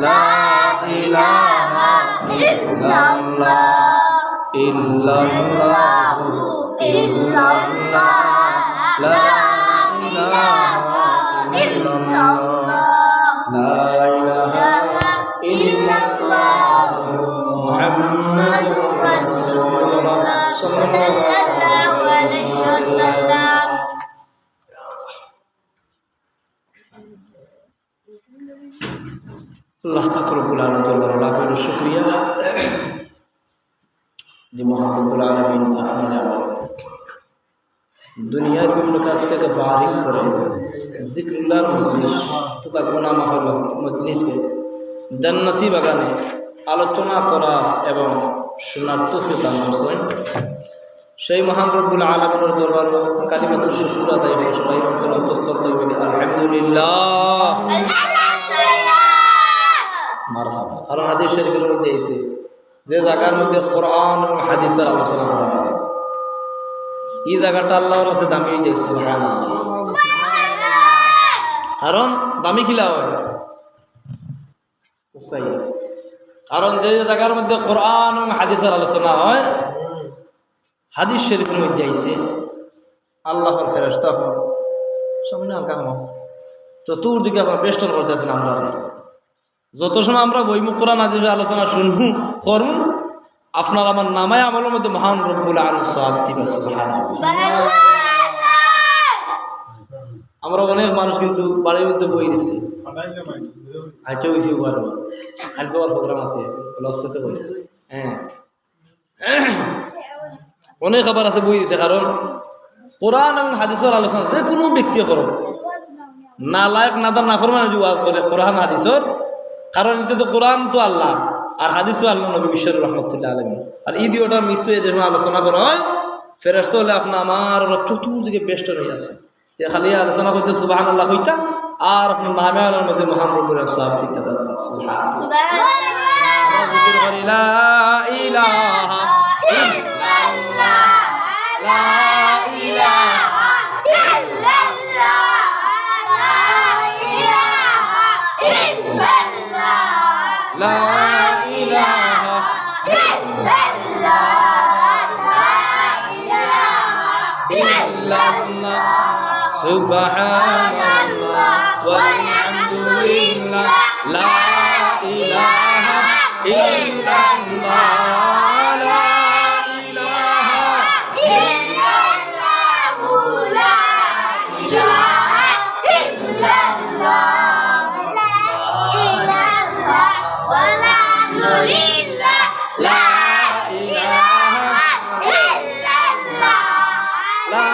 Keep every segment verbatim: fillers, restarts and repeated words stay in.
لا إله إلا الله. إلا الله. إلا الله. لا إله إلا الله. لا إله إلا الله. محمد رسول الله صلى الله عليه وسلم. আল্লাহ পাক রব্বুল আলামিন দরবারে লাখ কোটি শুকরিয়া যে মহান রব্বুল আলামিন আপনারে আমার দুনিয়ার বিভিন্ন কাজ থেকে ফারিগ করে জিকিরুল্লাহর মজলিস তথা গুনাহ মাফের মজলিসে জান্নাতি বাগানে আলোচনা করার এবং শোনার তৌফিক দান করছেন। সেই মহান রব্বুল আলামিনের দরবারে কালিমাতুশ শুকুর আদায় হয়, সবাই অন্তর অন্তঃস্থল থেকে বলি, আলহামদুলিল্লাহ। মারহাবা। কারণ হাদিস শরীফের মধ্যে আছে, যে জায়গার মধ্যে কোরআন এবং হাদিসের আলোচনা করা হয়, এই জায়গাটা আল্লাহর কাছে দামি হয়ে যায়। সুবহানাল্লাহ। কারণ দামি কিলা হয়? কারণ যে জায়গার মধ্যে কোরআন এবং হাদিসের আলোচনা হয়, হাদিস শরীফের মধ্যে আইছে, আল্লাহর ফেরেশতা হন, সামনে হালকা হন, চতুর্দিকে আপনার বেষ্টন করতেছেন। আমরা যত সময় আমরা বইমু, কোরআন হাদিসের আলোচনা শুনমু, করমু, আপনার আমার নামায় আমলের মধ্যে মহান রব্বুল আলামিন সওয়াব দিবা। সুবহানাল্লাহ। আমরা অনেক মানুষ কিন্তু বাড়ির মধ্যে বই দিছি। আচ্ছা, ওই যে বারো আজকে আবার প্রোগ্রাম আছে, বলে আস্তে আস্তে বই। হ্যাঁ, অনেক আবার আছে বই দিছে, কারণ কোরআন এবং হাদিসের আলোচনা যে কোনো ব্যক্তি করো, নালায়েক, নাদান, নাফরমান যদি ওয়াজ করে কোরআন হাদিসের, কারণ এটা তো কোরআন তো আল্লাহ, আর হাদিস তো আল্লাহ নবী বিশ্ব রহমতুল্লাহ আলামিন। আর এই দুইটা মিস হয়ে যে সময় আলোচনা করা হয়, ফেরেশতা হলে আপনার আমার ওরা চতুর্দিকে বেষ্টন হয়ে আছে। যে খালি আলোচনা করতে সুবহানাল্লাহ কইতা, আর আপনার নামে আল্লাহর মধ্যে মহান রব্বুল সওয়াব দিতে দাদা। সুবহানাল্লাহ। সুবহানাল্লাহ। আমরা জিকির করি, লা ইলাহা ইল্লাল্লাহ, লা ইলাহা ইল্লাল্লাহ, লা ইলাহা ইল্লাল্লাহ, লা ইলাহা ইল্লাল্লাহ, লা ইলাহা ইল্লাল্লাহ, সুবহানাল্লাহ, ওয়ালহামদুলিল্লাহ, লা ইলাহা ইল্লাল্লাহ, লা ইলাহা ইল্লাল্লাহ, লা ইলাহা ইল্লাল্লাহ, লা ইলাহা, ওয়ালহামদুলিল্লাহ, লা ইলাহা ইল্লাল্লাহ, লা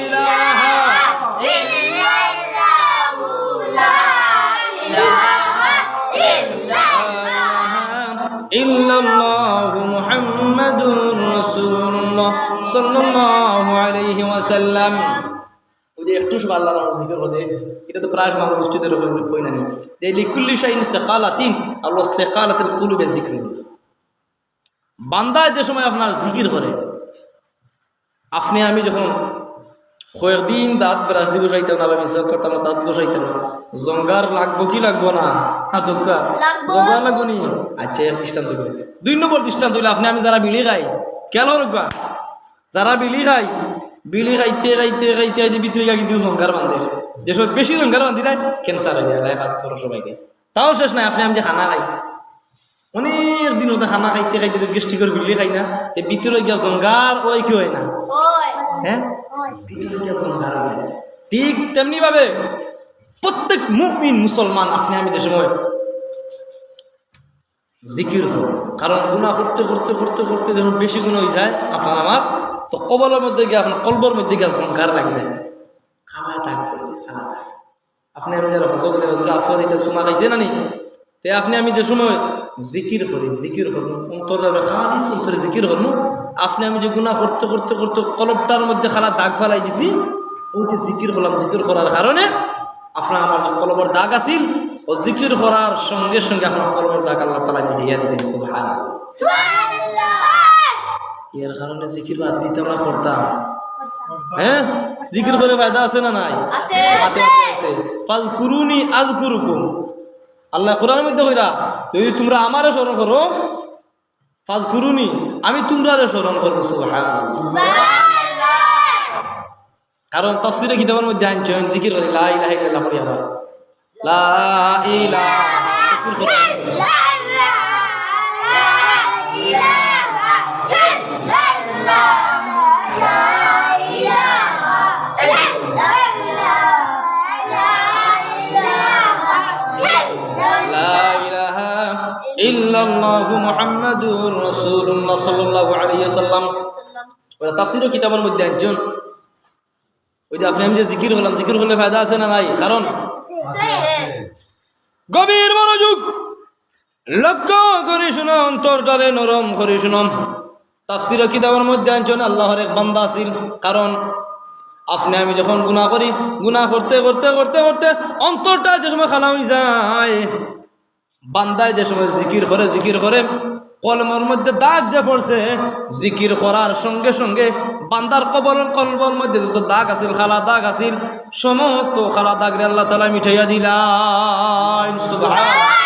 ইলাহা ইল্লাল্লাহ, লা ইলাহা ইল্লাল্লাহ, মুহাম্মাদুর রাসূলুল্লাহ সাল্লাল্লাহু আলাইহি ওয়াসাল্লাম। ওই যে একটু সময় আল্লাহ নাম জিকির করে, এটা তো প্রায় সময় আমরা গোষ্ঠীতে এরকম কই না নি? যে লিকুল্লি শাইইন সাকালাতিন, আল্লাহ সাকালাতুল কুলুবে জিকির। বান্দায় যে সময় আপনার জিকির করে, আপনি আমি যখন কয়েকদিন দাঁত ব্রাশ দিয়ে ঘষাইতাম না বা মিসওয়াক করতাম না, দাঁত ঘষাইতাম না, জঙ্গার লাগবো কি লাগবো না? হাত উক্কা। লাগবো। জঙ্গার লাগবো নি? আচ্ছা, এক দৃষ্টান্ত করি। দুই নম্বর দৃষ্টান্ত হইলো, আপনি আমি যারা বিড়ি খাই, খেয়াল করুক্কা, যারা বিড়ি খাই, বিড়ি খাইতে খাইতে খাইতে খাইতে ভিতরে গিয়া কিন্তু জঙ্গার বান্ধে, যে সময় বেশি জঙ্গার বান্ধি যায়, ক্যান্সার হয়ে যায়, লাইফ আছে তোর সবাইকে। তাও শেষ নাই, আপনি আমি যে খানা খাই, অনেক দিন হতে খানা খাইতে খাইতে তো গ্যাস্ট্রিকের গুল্লি খাই না, তে ভিতরে গিয়া জঙ্গার ওই কি হয় না? হয়। হ্যাঁ? হয়। ভিতরে গিয়া জঙ্গার হয়ে যায়। ঠিক তেমনি ভাবে প্রত্যেক মুমিন মুসলমান আপনি আমি যে সময় জিকির হয়, কারণ গুনাহ করতে করতে করতে করতে যখন বেশি গুনাহ হয়ে যায় আপনার আমার, তো কবরের মধ্যে গিয়া আপনার কলবর মধ্যে গিয়া জঙ্গার লাগে যায়, খানা দাগ পড়ে যায়, খানা দাগ। আপনি আমি যারা হজরত হুজুর আসওয়াদ এটা চুমা খাইছে না নি? তে আপনি আমি যে সময় জিকির করি, জিকির করবো, অন্তর যাবে খালিস অন্তরে জিকির করবো। আপনি আমি যে গুনাহ করতে করতে করতে কলবটার মধ্যে খালা দাগ ফালাই দিছি, ওই যে জিকির করলাম, জিকির করার কারণে আপনার আমার যে কলবর দাগ আছিল, ও জিকির করার সঙ্গে সঙ্গে আপনার কলবর দাগ আল্লাহ তাআলা মিটিয়ে দিবেন। সুবহানাল্লাহ। সুবহানাল্লাহ। এর কারণে জিকির বাদ দিতাম না, করতাম। হ্যাঁ, জিকির করে ফায়দা আছে না নাই? আছে। আছে, আছে। ফাজকুরুনি আযকুরুকুম। আল্লায় কোরআনর মধ্যে কইরা, "যদি তুমরা আমারে স্মরণ করো, ফাজকুরুনি, আমি তুমরারে স্মরণ করমু।" সুবহানাল্লাহ। কারণ তাফসীরে কিতাবর মধ্যে আনছইন, জিকির করি, লা ইলাহা ইল্লাল্লাহ করি আবার। লা ইলাহা ইল্লাল্লাহ, লা ইলাহা ইল্লাল্লাহ, লা ইলাহা ইল্লাল্লাহ, লা ইলাহা ইল্লাল্লাহ। লা ইলাহা ইল্লাল্লাহু মুহাম্মাদুর রাসূলুল্লাহ সাল্লাল্লাহু আলাইহি ওয়াসাল্লাম। ওরা তাফসীরও কিতাবর মধ্যে আনছইন। ওই যে আপনে আমি যে জিকির করলাম, জিকির করলে ফায়দা আছে না নাই? কারণ গভীর মনোযোগ, লক্ষ্য করি শুনো, অন্তরটারে নরম করি শুনো। তাফসীরও কিতাবর মধ্যে আনছইন, আল্লাহর এক বান্দা আছিল। কারণ আপনে আমি যখন গুনাহ করি, গুনাহ করতে করতে করতে করতে অন্তরটা যে সময় খালা অইযায়, বান্দায় যে সময় জিকির করে, জিকির করে, কলবর মধ্যে দাগ যে পড়ছে, জিকির করার সঙ্গে সঙ্গে বান্দার কবর, কলবর মধ্যে যত দাগ আছিল, খালা দাগ আছিল, সমস্ত খালা দাগরে আল্লাহ তাআলা মিটাইয়া দিলাইন। সুবহানাল্লাহ।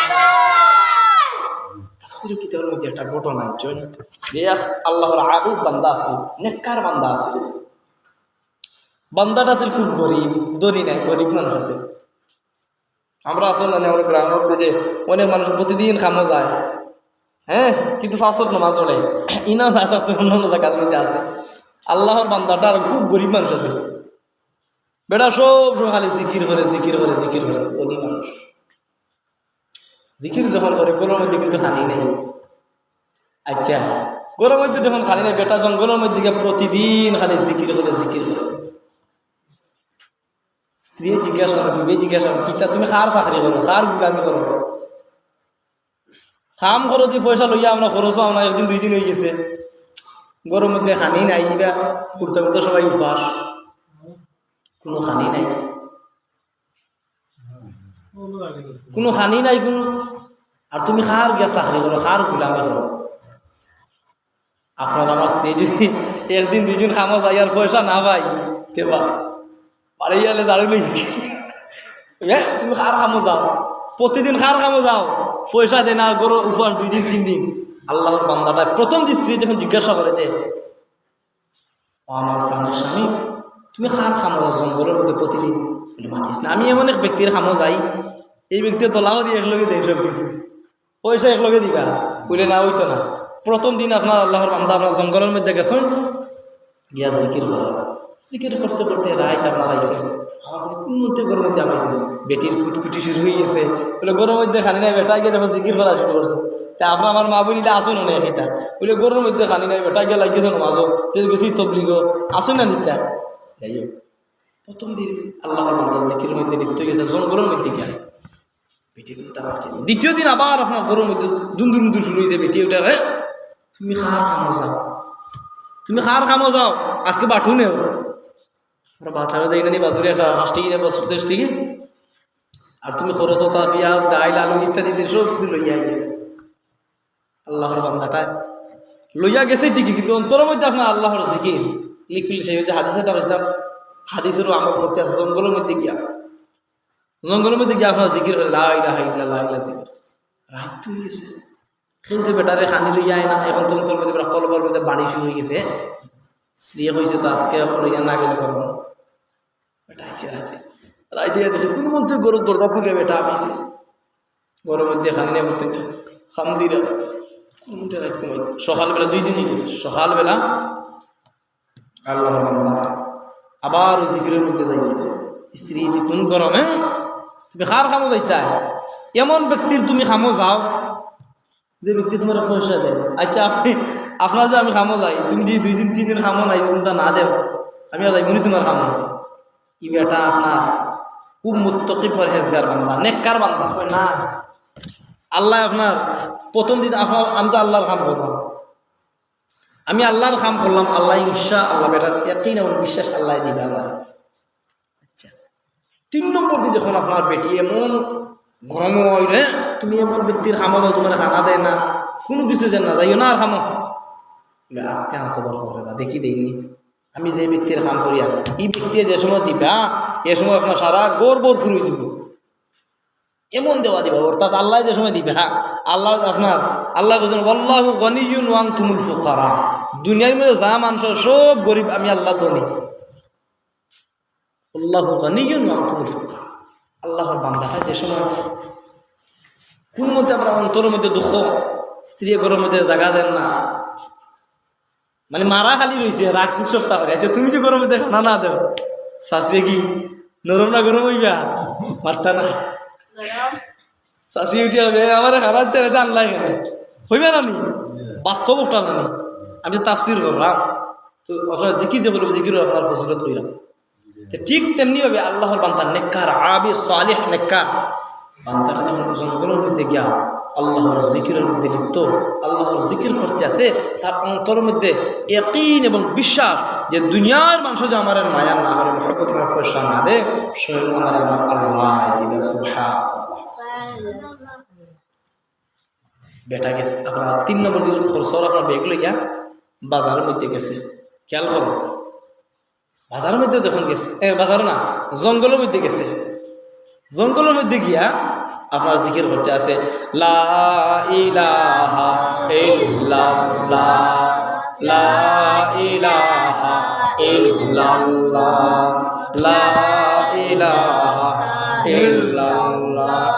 তাফসীরও কিতাবর মধ্যে একটা ঘটনা আনছইন, যে এক আল্লাহর আবিদ বান্দা আছিল, নেককার বান্দা আছিল। বান্দাটা আছিল খুব গরিব, ধনী নায়, গরিব মানুষ আছিল। আমরা আছি না, আমরা গ্রামর মধ্যে যে অনেক মানুষ প্রতিদিন কামো যায়, হ্যাঁ, কিন্তু পাঁচ ওয়াক্ত নামাজ পড়ে, ইনো না, তাতে অন্য অন্য জাগার মধ্যে আছে। আল্লাহর বান্দাটা আর খুব গরিব মানুষ আছে, বেটা সব সময় খালি জিকির করে, জিকির করে, জিকির করে, অলি মানুষ। জিকির যখন করে, ঘরর মধ্যে কিন্তু খানি নাই। আচ্ছা, ঘরর মধ্যে যখন খানি নাই, বেটা জঙ্গলর মধ্যে গিয়া প্রতিদিন খালি জিকির করে, জিকির করে। স্ত্রী জিজ্ঞাসা করে, বিবি জিজ্ঞাসা করে, "কিতা তুমি কার চাকরি করো, কার গুলামি করো? কাম করো দি পয়সা লইয়া আমরা খরচ অয় না, একদিন দুই দিন অইগেছে, ঘরর মধ্যে খানি নাই, ইবা কুর্তা কুর্তা সবাই উপাস, কুনু খানি নাই, কুনু খানি নাই, কুনু, আর তুমি কার গিয়া চাকরি করো, কার গুলামি করো?" আপনার আমার স্ত্রী যদি একদিন দুই দিন কামো যাই আর পয়সা না পাই, তে বা-, বাড়ি গেলে ঝাড়ু লই। এ, তুমি কার কামো যাও? প্রতিদিন কার কামো যাও? পয়সা দেয় না, ঘরো উপাস দুই দিন, তিন দিন। আল্লাহর বান্দাটা প্রথম দিন স্ত্রী যখন জিজ্ঞাসা করে যে, "ও আমার প্রাণের স্বামী, তুমি কার কামো যাও জঙ্গলর মধ্যে প্রতিদিন?" বলে, "মাতিস না, আমি এমন এক ব্যক্তির কামো যাই, এই ব্যক্তির দলাও দিয়ে একলগে দেয় সব কিছু।" পয়সা একলগে দিবা, কইলে না, অইতো না। প্রথম দিন আপনার আল্লাহর বান্দা আপনার জঙ্গলর মধ্যে গেছইন, গিয়া জিকির করা। জিকির করতে করতে রাইত আপনার আইছইন, আমার কুনু মতে ঘরর মধ্যে হামাইছইন, বেটির কুটকুটি শুরু অইগেছে। বলে, "ঘরর মধ্যে খানি নাই, বেটা গিয়া দেখো জিকির করা শুরু করছে।" তে আপনার আমার মা বইন ইলা আছইন অনেক ইতা। বলে, "ঘরর মধ্যে খানি নাই, বেটা গিয়া লাগিগেছে নমাজো, তে গেছি তবলিগো, আছইন না নিতা।" যাই হোক, প্রথম দিন আল্লাহর বান্দা জিকিরর মধ্যে লিপ্ত অইগেছে, জঙ্গলর মধ্যে গিয়া। বেটি কিন্তু তার বাচ্চা। দ্বিতীয় দিন আবার আপনার ঘরর মধ্যে দুন্দুর মুন্দুর শুরু অইছে, বেটি উঠে, "এ, তুমি কার কামো যাও? তুমি কার কামো যাও? আজকে বাটু নেও।" আমরা বাটারও দেই না নি, বাজারে একটা পাঁচ টেকা, দশ টেকা। আর তুমি খরচ অতা, পিয়াজ, ডাইল, আলু ইত্যাদি দিয়ে সব কিছু লইয়া আইয়া। আল্লাহর বান্দাটা লইয়া গেছে ঠিকই, কিন্তু অন্তরর মধ্যে আপনার আল্লাহর জিকির। লিকুল সেই যে হাদিস একটা কইছিলাম, হাদিসেরও আমল করতে আছে জঙ্গলর মধ্যে গিয়া। জঙ্গলর মধ্যে গিয়া আপনার জিকির করে, লা ইলাহা ইল্লাল্লাহ, লা ইলাহা জিকির। রাইত তো অইগেছে। কিন্তু বেটারে খানি লইয়া আয় না, এখন তো অন্তরর মধ্যে পুরা কলবর মধ্যে বাড়ি শুরু অইগেছে। স্ত্রীয়ে কইছে তো আজকে লইয়া না গেলে করবো। বেটা আইছে রাইতে। রাইতে দেখে কুনু মন্তে ঘরর দরজা খুলে বেটা আইছে। ঘরর মধ্যে খানি নাই, বুঝতে কান্দিরা। কুনু মন্তে রাইত ঘুমাইছে। সকালবেলা দুই দিন অইগেছে। সকালবেলা আল্লাহর বান্দা আবার ওই জিকিরর মধ্যে যাইতে। স্ত্রী দি কুনু গরমে, "তুমি কার কামো যাইতায়? এমন ব্যক্তির তুমি কামো যাও, যে ব্যক্তি তুমারে পয়সা দেয় না।" আচ্ছা, আপনি, আপনার যে আমি কামো যাই, তুমি যদি দুই দিন, তিন দিন কামো নাই, তুমি তা না দেও, আমি আর যাইমু নি তুমার কামো। ই বেটা আপনার খুব মুত্তাকি পরহেজগার বান্দা, নেককার বান্দা, কয় না। আল্লায় আপনার প্রথম দিন আপনার, আমি তো আল্লাহর কাম করলাম, আমি আল্লাহর কাম করলাম, আল্লায় ইনশাআল্লাহ, বেটার ইয়াকিন এবং বিশ্বাস আল্লায় দিবা আমার। আচ্ছা, তিন নম্বর দিন যখন আপনার বেটি এমন গরম অয় রে, "তুমি এমন ব্যক্তির কামো যাও, তুমারে খানা দেয় না, কুনু কিছু দেয় না, যাইও না আর কামো।" বলে, "আজকে আন সবর করে বা দেখি দেইনি, আমি যে ব্যক্তির কাম করি আর ই ব্যক্তি যে সময় দিবা, এ সময় আপনার সারা ঘর ভরপুর অইযিবো।" এমন দেওয়া দিবা, অর্থাৎ আল্লায় যে সময় দিবা, আল্লায় আপনার, আল্লায় বলছেন, "ওয়াল্লাহু গনিয়্যুন ওয়া আনতুমুল ফুকারা।" দুনিয়ার মধ্যে যা মানুষ আছে, সব গরিব, আমি আল্লাহ ধনী। "ওয়াল্লাহু গনিয়্যুন ওয়া আনতুমুল ফুকারা।" আল্লাহর বান্দাটা যে সময় কোন মতে আপনার অন্তরের মধ্যে দুঃখ, স্ত্রী ঘরের মধ্যে জাগা দেন না, মানে মারা খালি রইছে, রাগ সব তা করে। আচ্ছা, তুমি তো ঘরের মধ্যে খানা না দেও, চাচিয়ে কি নরম না গরম অইবা? মারতা না। চাচি উঠি হবে, "আমার খানা দিতে হবে, জানলাই কেন?" অইবা না নি? বাস্তব ওটা না নি? আমি তো তাফসির করলাম। তো আপনার জিকির যে করবো, জিকির আপনার ফজিলত কইলাম। তো ঠিক তেমনি ভাবে আল্লাহর বান্দা নেককার, আবিদ, সালেহ, নেককার বান্দাটা যখন জঙ্গলের মধ্যে গিয়া আল্লাহর জিকিরের মধ্যে লিপ্ত, আল্লাহর জিকির করতে আছে, তার অন্তরের মধ্যে ইয়াকিন এবং বিশ্বাস যে দুনিয়ার মানুষ যদি আমার মায়া না করে, মহব্বত করে, পয়সা না দেয়, স্বয়ং আমার, আমার আল্লাহ দিবে। সুবহানাল্লাহ। বেটা গেছে, আপনার তিন নম্বর দিন খরচ হলো, আপনার ব্যাগ লইয়া বাজারের মধ্যে গেছে। খেয়াল করো, বাজারের মধ্যে যখন গেছে, এ, বাজারও না, জঙ্গলের মধ্যে গেছে। জঙ্গলের মধ্যে গিয়া আপনার জিকির করতে আছে, "লা ইলাহা ইল্লাল্লাহ, লা ইলাহা ইল্লাল্লাহ, লা ইলাহা ইল্লাল্লাহ।"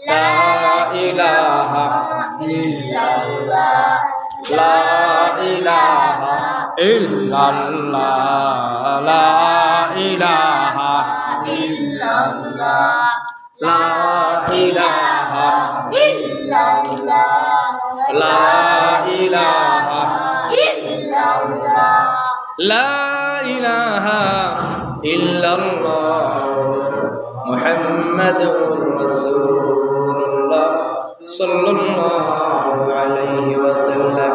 লা ইলাহা ইল্লাল্লাহ, লা ইলাহা ইল্লাল্লাহ, লা ইলাহা ইল্লাল্লাহ, লা ইলাহা ইল্লাল্লাহ, লা ইলাহা ইল্লাল্লাহ, লা ইলাহা ইল্লাল্লাহ, মুহাম্মাদুর রাসূলুল্লাহ সাল্লাল্লাহু আলাইহি ওয়াসাল্লাম।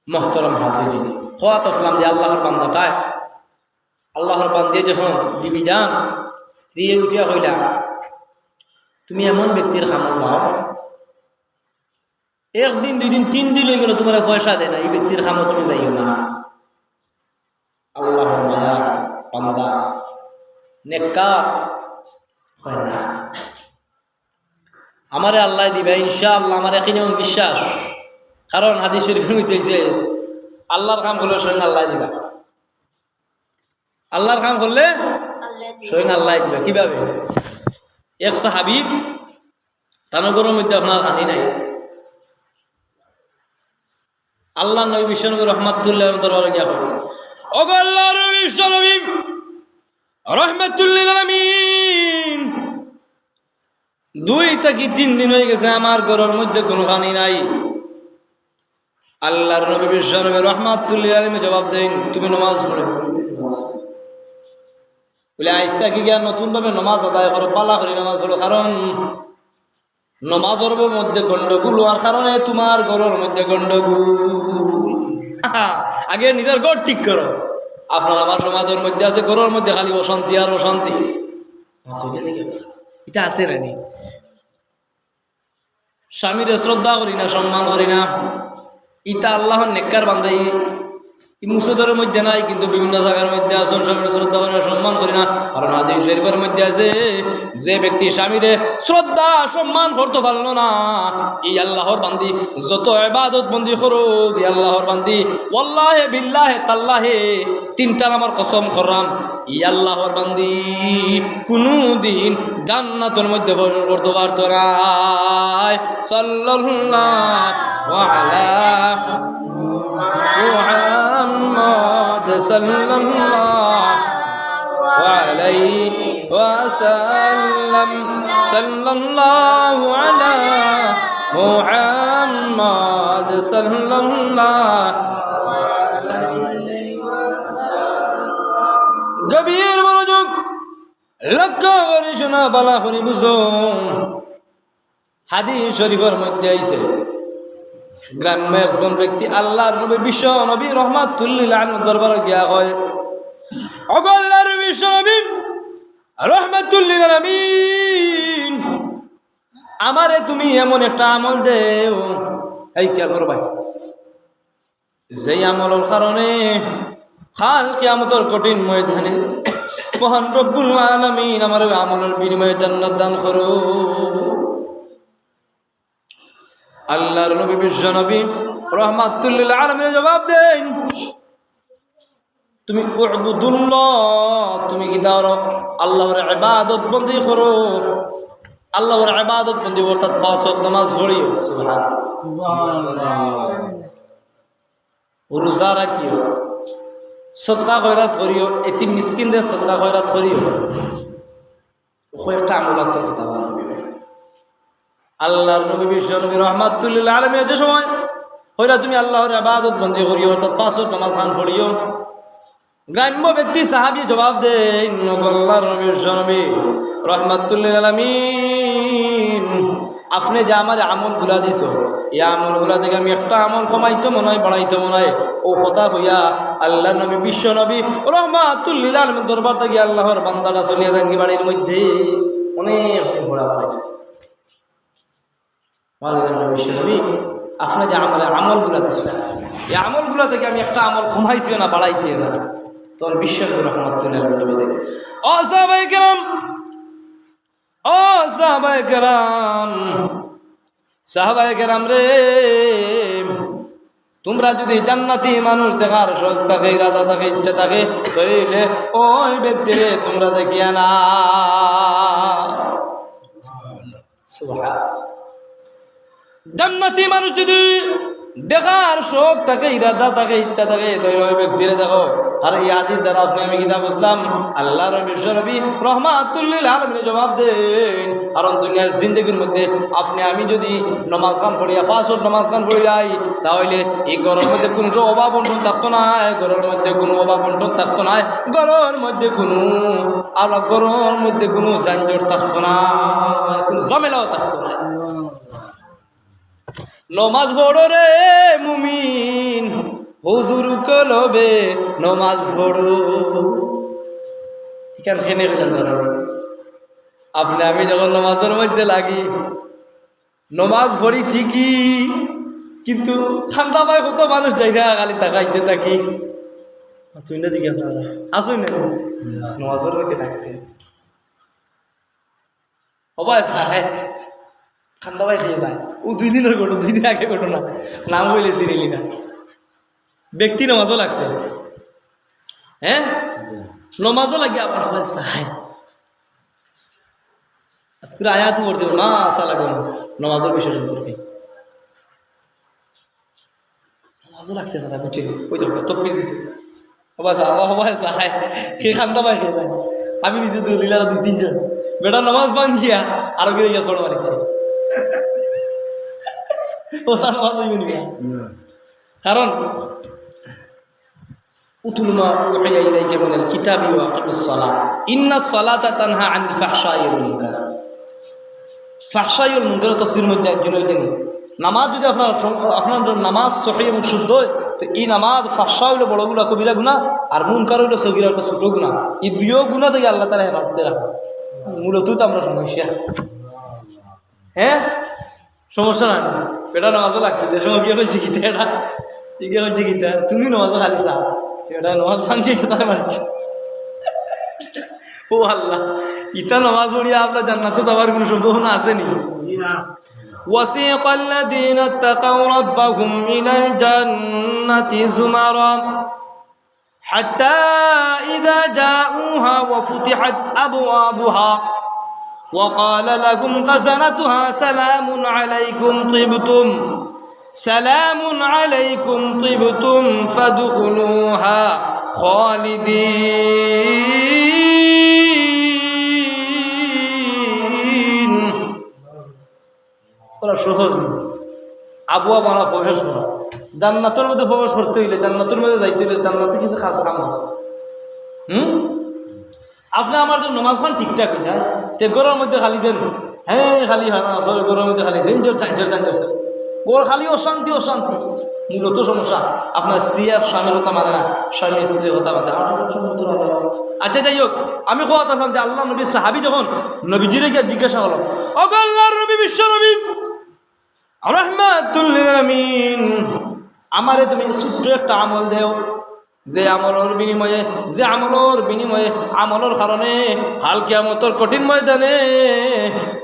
মুহতারাম হাজিরিন, খোয়াত আসলাম যে আল্লাহর বান্দাটায়, আল্লাহর বান্দে যখন বিবি যান, স্ত্রী উঠিয়া কইলা, "তুমি এমন ব্যক্তির কামো যাও, একদিন, দুই দিন, তিন দিন অই গেল, তুমারে পয়সা দেয় না, ই ব্যক্তির কামো তুমি যাইও না।" আল্লাহর মায়া বান্দা, নেককার হয় না। "আমারে আল্লায় দিবা, ইনশাআল্লাহ, আমার একিন এবং বিশ্বাস।" কারণ হাদিস শরীফের মধ্যে অইছে, "আল্লাহর কাম করলে স্বয়ং আল্লায় দিবা।" আল্লাহর কাম করলে স্বয়ং আল্লায় দিবা। কিভাবে? এক সাহাবী, তান ঘরর মধ্যে আপনার পানি নাই। আল্লাহর নবী বিশ্বনবী রহমাতুল্লিল আলামিন দরবারো গিয়া কইল, "ওগো আল্লাহর নবী বিশ্বনবী রহমাতুল্লিল আলামিন, দুই থাকি তিন দিন অই গেছে, আমার ঘরর মধ্যে কুনু পানি নাই।" আল্লাহর নবী বিশ্বনবী রহমাতুল্লিল আলামিন জবাব দেইন, "তুমি নমাজ পড়ো।" বলে, "আইজ থাকি গিয়া নতুন ভাবে নমাজ আদায় করো, ভালা করি নমাজ পড়ো, কারণ নমাজর মধ্যে গন্ডগোল অওয়ার কারণে তুমার ঘরর মধ্যে গন্ডগোল।" আগে নিজর ঘর ঠিক করো। আপনার আমার সমাজর মধ্যে আছে, ঘরর মধ্যে খালি অশান্তি আর অশান্তি। ইটা আছে না নি? স্বামীরে শ্রদ্ধা করি না, সম্মান করি না। ইতা আল্লাহর নেককার বান্দা, ই, ই মুসুদর মধ্যে নাই, কিন্তু বিভিন্ন জাগার মধ্যে আছইন, স্বামীরে শ্রদ্ধা করি না, সম্মান করি না। কারণ হাদিস শরীফর মধ্যে আছে, যে ব্যক্তি স্বামীরে শ্রদ্ধা, সম্মান করতো পারলো না, ই আল্লাহর বান্দি যত ইবাদত বন্দি করুক, ই আল্লাহর বান্দি, ওয়াল্লাহে বিল্লাহে তাল্লাহে, তিনটা নামর কসম করলাম, ই আল্লাহর বান্দি কুনুদিন জান্নাতর মধ্যে প্রবেশ করতো পারতো নায়। সাল্লাল্লাহু আলা মুহাম্মদ সাল্লাল্লাহু আলাইহি ওয়াসাল্লাম। সাল্লাল্লাহু আলা মুহাম্মদ সাল্লাল্লাহু আলাইহি ওয়াসাল্লাম। গভীর মনোযোগ, লক্ষ্য করি শুনা, ভালা করি বুঝো। হাদিস শরীফর মধ্যে আইছে, গ্রাম্য একজন ব্যক্তি আল্লাহর নবী, বিশ্বনবী রহমাতুল্লিল আলামিন দরবারো গিয়া কয়, "ওগো আল্লাহর বিশ্বনবী রহমাতুল্লিল আলামিন, আমারে তুমি এমন একটা আমল দেও।" এই খেয়াল করো ভাই, যেই আমলর কারণে কাল কিয়ামতর কঠিন ময়দানে মহান রব্বুল আলামিন আমার ওই আমলের বিনিময়ে জান্নাত দান করো। আল্লাহর নবী, বিশ্ব নবী, রহমাতুল্লিল আলামিন জবাব দেন, "তুমি উবুদুল্লাহ, তুমি কিতা করো? আল্লাহর ইবাদত বন্দি করো।" আল্লাহর ইবাদত বন্দি অর্থাৎ পাঁচ ওয়াক্ত নামাজ পড়িও। সুবহানাল্লাহ। রোজা রাখিও, সদকা খয়রাত করিও, এতিম মিসকিনরে সদকা খয়রাত করিও। কয়েকটা আমল আছে কথা বলবো। আল্লাহর নবী, বিশ্ব নবী, রহমাতুল্লিল আলামিন যে সময় কইরা তুমি আল্লাহর ইবাদত বন্দি করিও, অর্থাৎ পাঁচ ওয়াক্ত নামাজ খান পড়িও। গ্রাম্য ব্যক্তি সাহাবী জবাব দেন, "ওগো আল্লাহর নবী, বিশ্ব নবী, রহমাতুল্লিল আলামিন, আপনে যে আমারে আমলগুলা দিছো, এই আমলগুলা থাকি আমি একটা আমল কমাইতো মনে হয়, বাড়াইতো মনে হয়।" ও কথা কইয়া আল্লাহর নবী, বিশ্ব নবী, রহমাতুল্লিল আলামিন দরবার থাকি আল্লাহর বান্দাটা চলিয়া যান কি বাড়ির মধ্যে, অনেক দিন পরে আবার আইছে। আল্লাহর নবী, বিশ্ব নবী, আপনে যে আমারে আমলগুলা দিছলা, এই আমলগুলা থাকি আমি একটা আমল কমাইছিও না, বাড়াইছিও না। তখন বিশ্ব নবী রহমাতুল্লিল আলামিন জবাব দেন, "ও সাহাবায়ে কেরাম, ও সাহাবায়ে কেরাম, সাহাবায়ে কেরাম রে, তুমরা যদি জান্নাতি মানুষ দেখার শখ থাকে, ইরাদা থাকে, ইচ্ছা থাকে, তাইলে ওই ব্যক্তিরে তুমরা দেখিয়া না।" সুবহান। জান্নাতি মানুষ যদি দেখার শখ থাকে, ইরাদা থাকে, ইচ্ছা থাকে, তাইলে ওই ব্যক্তিরে দেখো। আর এই হাদিস দ্বারা আপনে আমি কিতা বুঝলাম? আল্লাহর নবী, বিশ্ব নবী রহমাতুল্লিল আলামিনে জবাব দেন, কারণ দুনিয়ার জিন্দেগির মধ্যে আপনে আমি যদি নমাজ খান পড়িয়া, পাঁচ ওয়াক্ত নমাজ খান পড়িলাই, তাইলে এই ঘরর মধ্যে কুনু অভাব অনটন থাকতো নায়, ঘরর মধ্যে কুনু অভাব অনটন থাকতো নায়, ঘরর মধ্যে কুনু, আর ঘরর মধ্যে কুনু ঝঞ্ঝট থাকতো নায়, কুনু ঝামেলাও থাকতো নায়। নমাজ পড়ো রে মুমিন, হুজুর কলবে নমাজ পড়ো। ইখান কেনে কইলাম জানো? আপনে আমি যখন নমাজর মধ্যে লাগি, নমাজ পড়ি ঠিকই, কিন্তু কান্দা পায় কত মানুষ যাইরা খালি তাকাইতে থাকি। তুই না দিকে আপনারা আসুন না, নমাজর মধ্যে লাগছে। ও ভাই, চায়। কান্দা পায় খেয়ে যায়। ও দুই দিনের ঘটনা, দুই দিন আগে ঘটনা। নাম কইলে চিনিলি না। ব্যক্তি নমাজও লাগছে। হ্যাঁ? নমাজও লাগে আবার, ও ভাই, চায়। আজকে আয়াত পড়ছে, মা আসা লাগে না। নমাজের বিষয় সম্পর্কে। নমাজও লাগছে, চাচা, বুঝছি। ওই তো, তকবির দিছে। ও বাবা, ও বাবা, চায়। সে কান্দা পায়, সে যায়। আমি নিজে দলিল আর দুই তিনজন। বেটা নমাজ ভাঙ্গিয়া আরো গিয়ে গিয়া ছড় মারিচ্ছে। ও তার নমাজ হইবে না। না। কারণ, "উতুলু মা উহিয়া ইলাইকা মিনাল কিতাবি ওয়া আকিমিস সালাহ। ইন্নাস সালাতা তানহা আনিল ফাহশাই ওয়াল মুনকার।" ফাহশাই ওয়াল মুনকার তফসির মধ্যে একজন ওইখানে নামাজ যদি আপনার সম-, আপনার নামাজ সহি এবং শুদ্ধ হয়, তো এই নামাজ ফাহশা হইলো বড় গুনাহ, কবিরা গুনাহ, আর মুনকার হইলো সগিরা, একটা ছোট গুনাহ। এই দুইও গুনাহ থেকে আল্লাহ তাআলা হেফাজতে রাখে। মূলত তো আমরা সমস্যা। হ্যাঁ? সমস্যা নাই। বেটা নমাজও লাগছে, যে সময় গিয়ে বলছি কিতা এটা, গিয়ে বলছি কিতা, তুমি নমাজও খালি চা। এটা নমাজ ভাঙছে, এটা তারা মারছে। ও আল্লাহ, ইতা নমাজ পড়িয়া আমরা জান্নাতে যাওয়ার কোনো সম্ভাবনা আছে নি? وسيق الذين اتقوا ربهم إلى الجنة زمرا حتى إذا جاءوها وفتحت أبوابها وقال لهم خزنتها سلام عليكم طبتم، سلام عليكم طبتم فادخلوها خالدين। ওরা সহজ না। আবুয়া মানা প্রবেশ করা। জান্নাতের মধ্যে প্রবেশ করতে হইলে, জান্নাতের মধ্যে যাইতে হইলে, জান্নাতে কিছু খাস কাম আছে। হুম? আপনি আমার জন্য নমাজ খান ঠিকঠাক হয়ে যায়, তে ঘরের মধ্যে খালি দেন, হ্যাঁ, খালি হারা আসলে ঘরের মধ্যে খালি ঝেঞ্ঝট, ঝাঞ্ঝট, ঝাঞ্ঝট। ঘর খালি অশান্তি, অশান্তি। মূলত সমস্যা আপনার স্ত্রী আর স্বামীর কথা মানে না, স্বামী স্ত্রীর কথা মানে না। আচ্ছা, যাই হোক, আমি কথা আসলাম যে আল্লাহ নবীর সাহাবী যখন নবীজিরে গিয়ে জিজ্ঞাসা করলো, "ওগো আল্লাহর নবী, বিশ্ব নবী, রহমাতুল লিল আলামিন, আমারে তুমি ছোট্ট একটা আমল দেও।" যে আমলর বিনিময়ে, যে আমলর বিনিময়ে, আমলর কারণে কাল কিয়ামতর কঠিন ময়দানে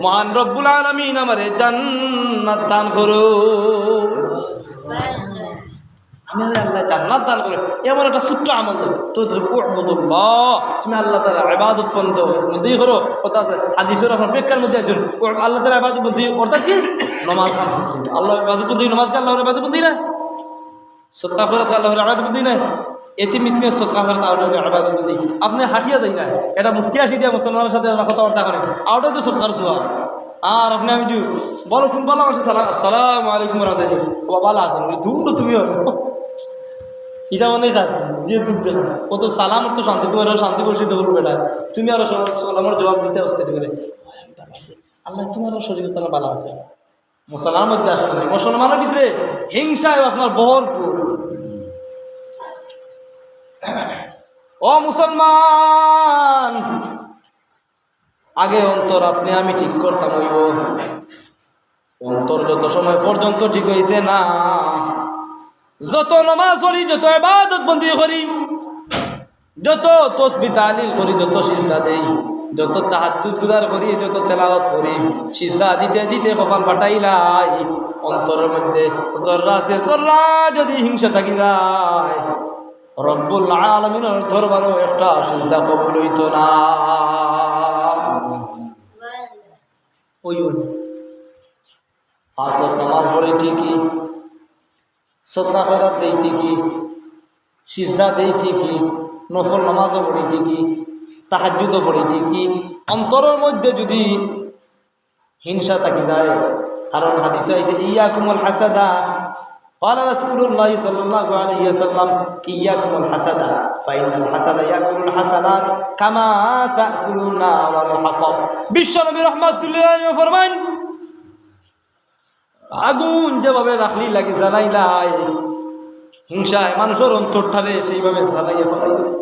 মহান রব্বুল আলামিন আমারে জান্নাত দান করো। আমি আরে আল্লাহ জান্নাত দান করে, এমন একটা ছোট্ট আমল দেয়। তো তুমি উ'বুদুল্লাহ, তুমি আল্লাহ তাআলার ইবাদত বন্দ-, বন্দি করো। অর্থাৎ হাদিসর আপনার ব্যাখ্যার মধ্যে একজন, ও আল্লাহ তাআলার ইবাদত বন্দি, অর্থাৎ কি? নামাজ আদায় করতে। আল্লাহর ইবাদত বন্দি, নামাজ কি আল্লাহর ইবাদত বন্দি না? সদকা খয়রাত আল্লাহর ইবাদত বন্দি না? এতিম মিসকিনের সদকা খয়রাত আল্লাহর ইবাদত বন্দি। আপনি হাঁটিয়া যাইরা, একটা মুস্কি হাসি দিয়া মুসলমানের সাথে আপনার কথাবার্তা করেন, ওটাও তো সদকার সওয়াব। আর আপনি আমি যদি বড় কোন ভালা মানুষ, সালাম, আসসালামু আলাইকুম ওয়া রাহমাতুল্লাহ। ও বাবা, ভালা আছেন? বলে, "দূর তুমি হবে।" এটা অনেক আছে, যে দুঃখ দেখে না। ও তো সালাম, তো শান্তি, তোমার আরো শান্তি বর্ষিত করবো বেটা। তুমি আরো সালাম-, সালামের জবাব দিতে আসতে পারে। আল্লাহ তোমার শরীরে তারা ভালা আছে। মুসলমানের মধ্যে আসলে নাই, মুসলমানের ভিতরে হিংসায় আপনার ভরপুর। ও মুসলমান, আগে অন্তর আপনি আমি ঠিক করতাম অইবো। অন্তর যত সময় পর্যন্ত ঠিক অইছে না, যত নামাজ পড়ি, যত ইবাদত বন্দি করি, যত তসবি তাহলিল করি, যত সিজদা দেই, যত তাহাজ্জুদ গুজার করি, যত তেলাওয়াত করি, সিজদা দিতে দিতে কপাল ফাটাইলাই, অন্তরের মধ্যে জর্রা আছে, জর্রা যদি হিংসা থাকি যায়, রব্বুল আলামিনের দরবারও একটা সিজদা কবুল অইতো না। ওই, ওই। পাঁচ ওয়াক্ত নামাজ পড়ি ঠিকই, সদকা খয়রাত দেই ঠিকই, সিজদা দেই ঠিকই, নফল নামাজও পড়ি ঠিকই, তাহাজ্জুদও পড়ি ঠিকই, অন্তরের মধ্যে যদি হিংসা থাকি যায়, কারণ হাদিসে আইছে, "ইয়াকুমুল হাসাদা।" قال رسول الله صلى الله عليه وسلم: "إياكم والحسد، فإن الحسد يأكل الحسنات كما تأكل النار الحطب।" বিশ্বনবী রহমাতুল্লিল আলাইহি ফরমাইন, আগুন যেভাবে রাখলি লাগি জ্বালাইলাই, হিংসায় মানুষের অন্তরটারে সেইভাবে জ্বালাইয়া ফালাই।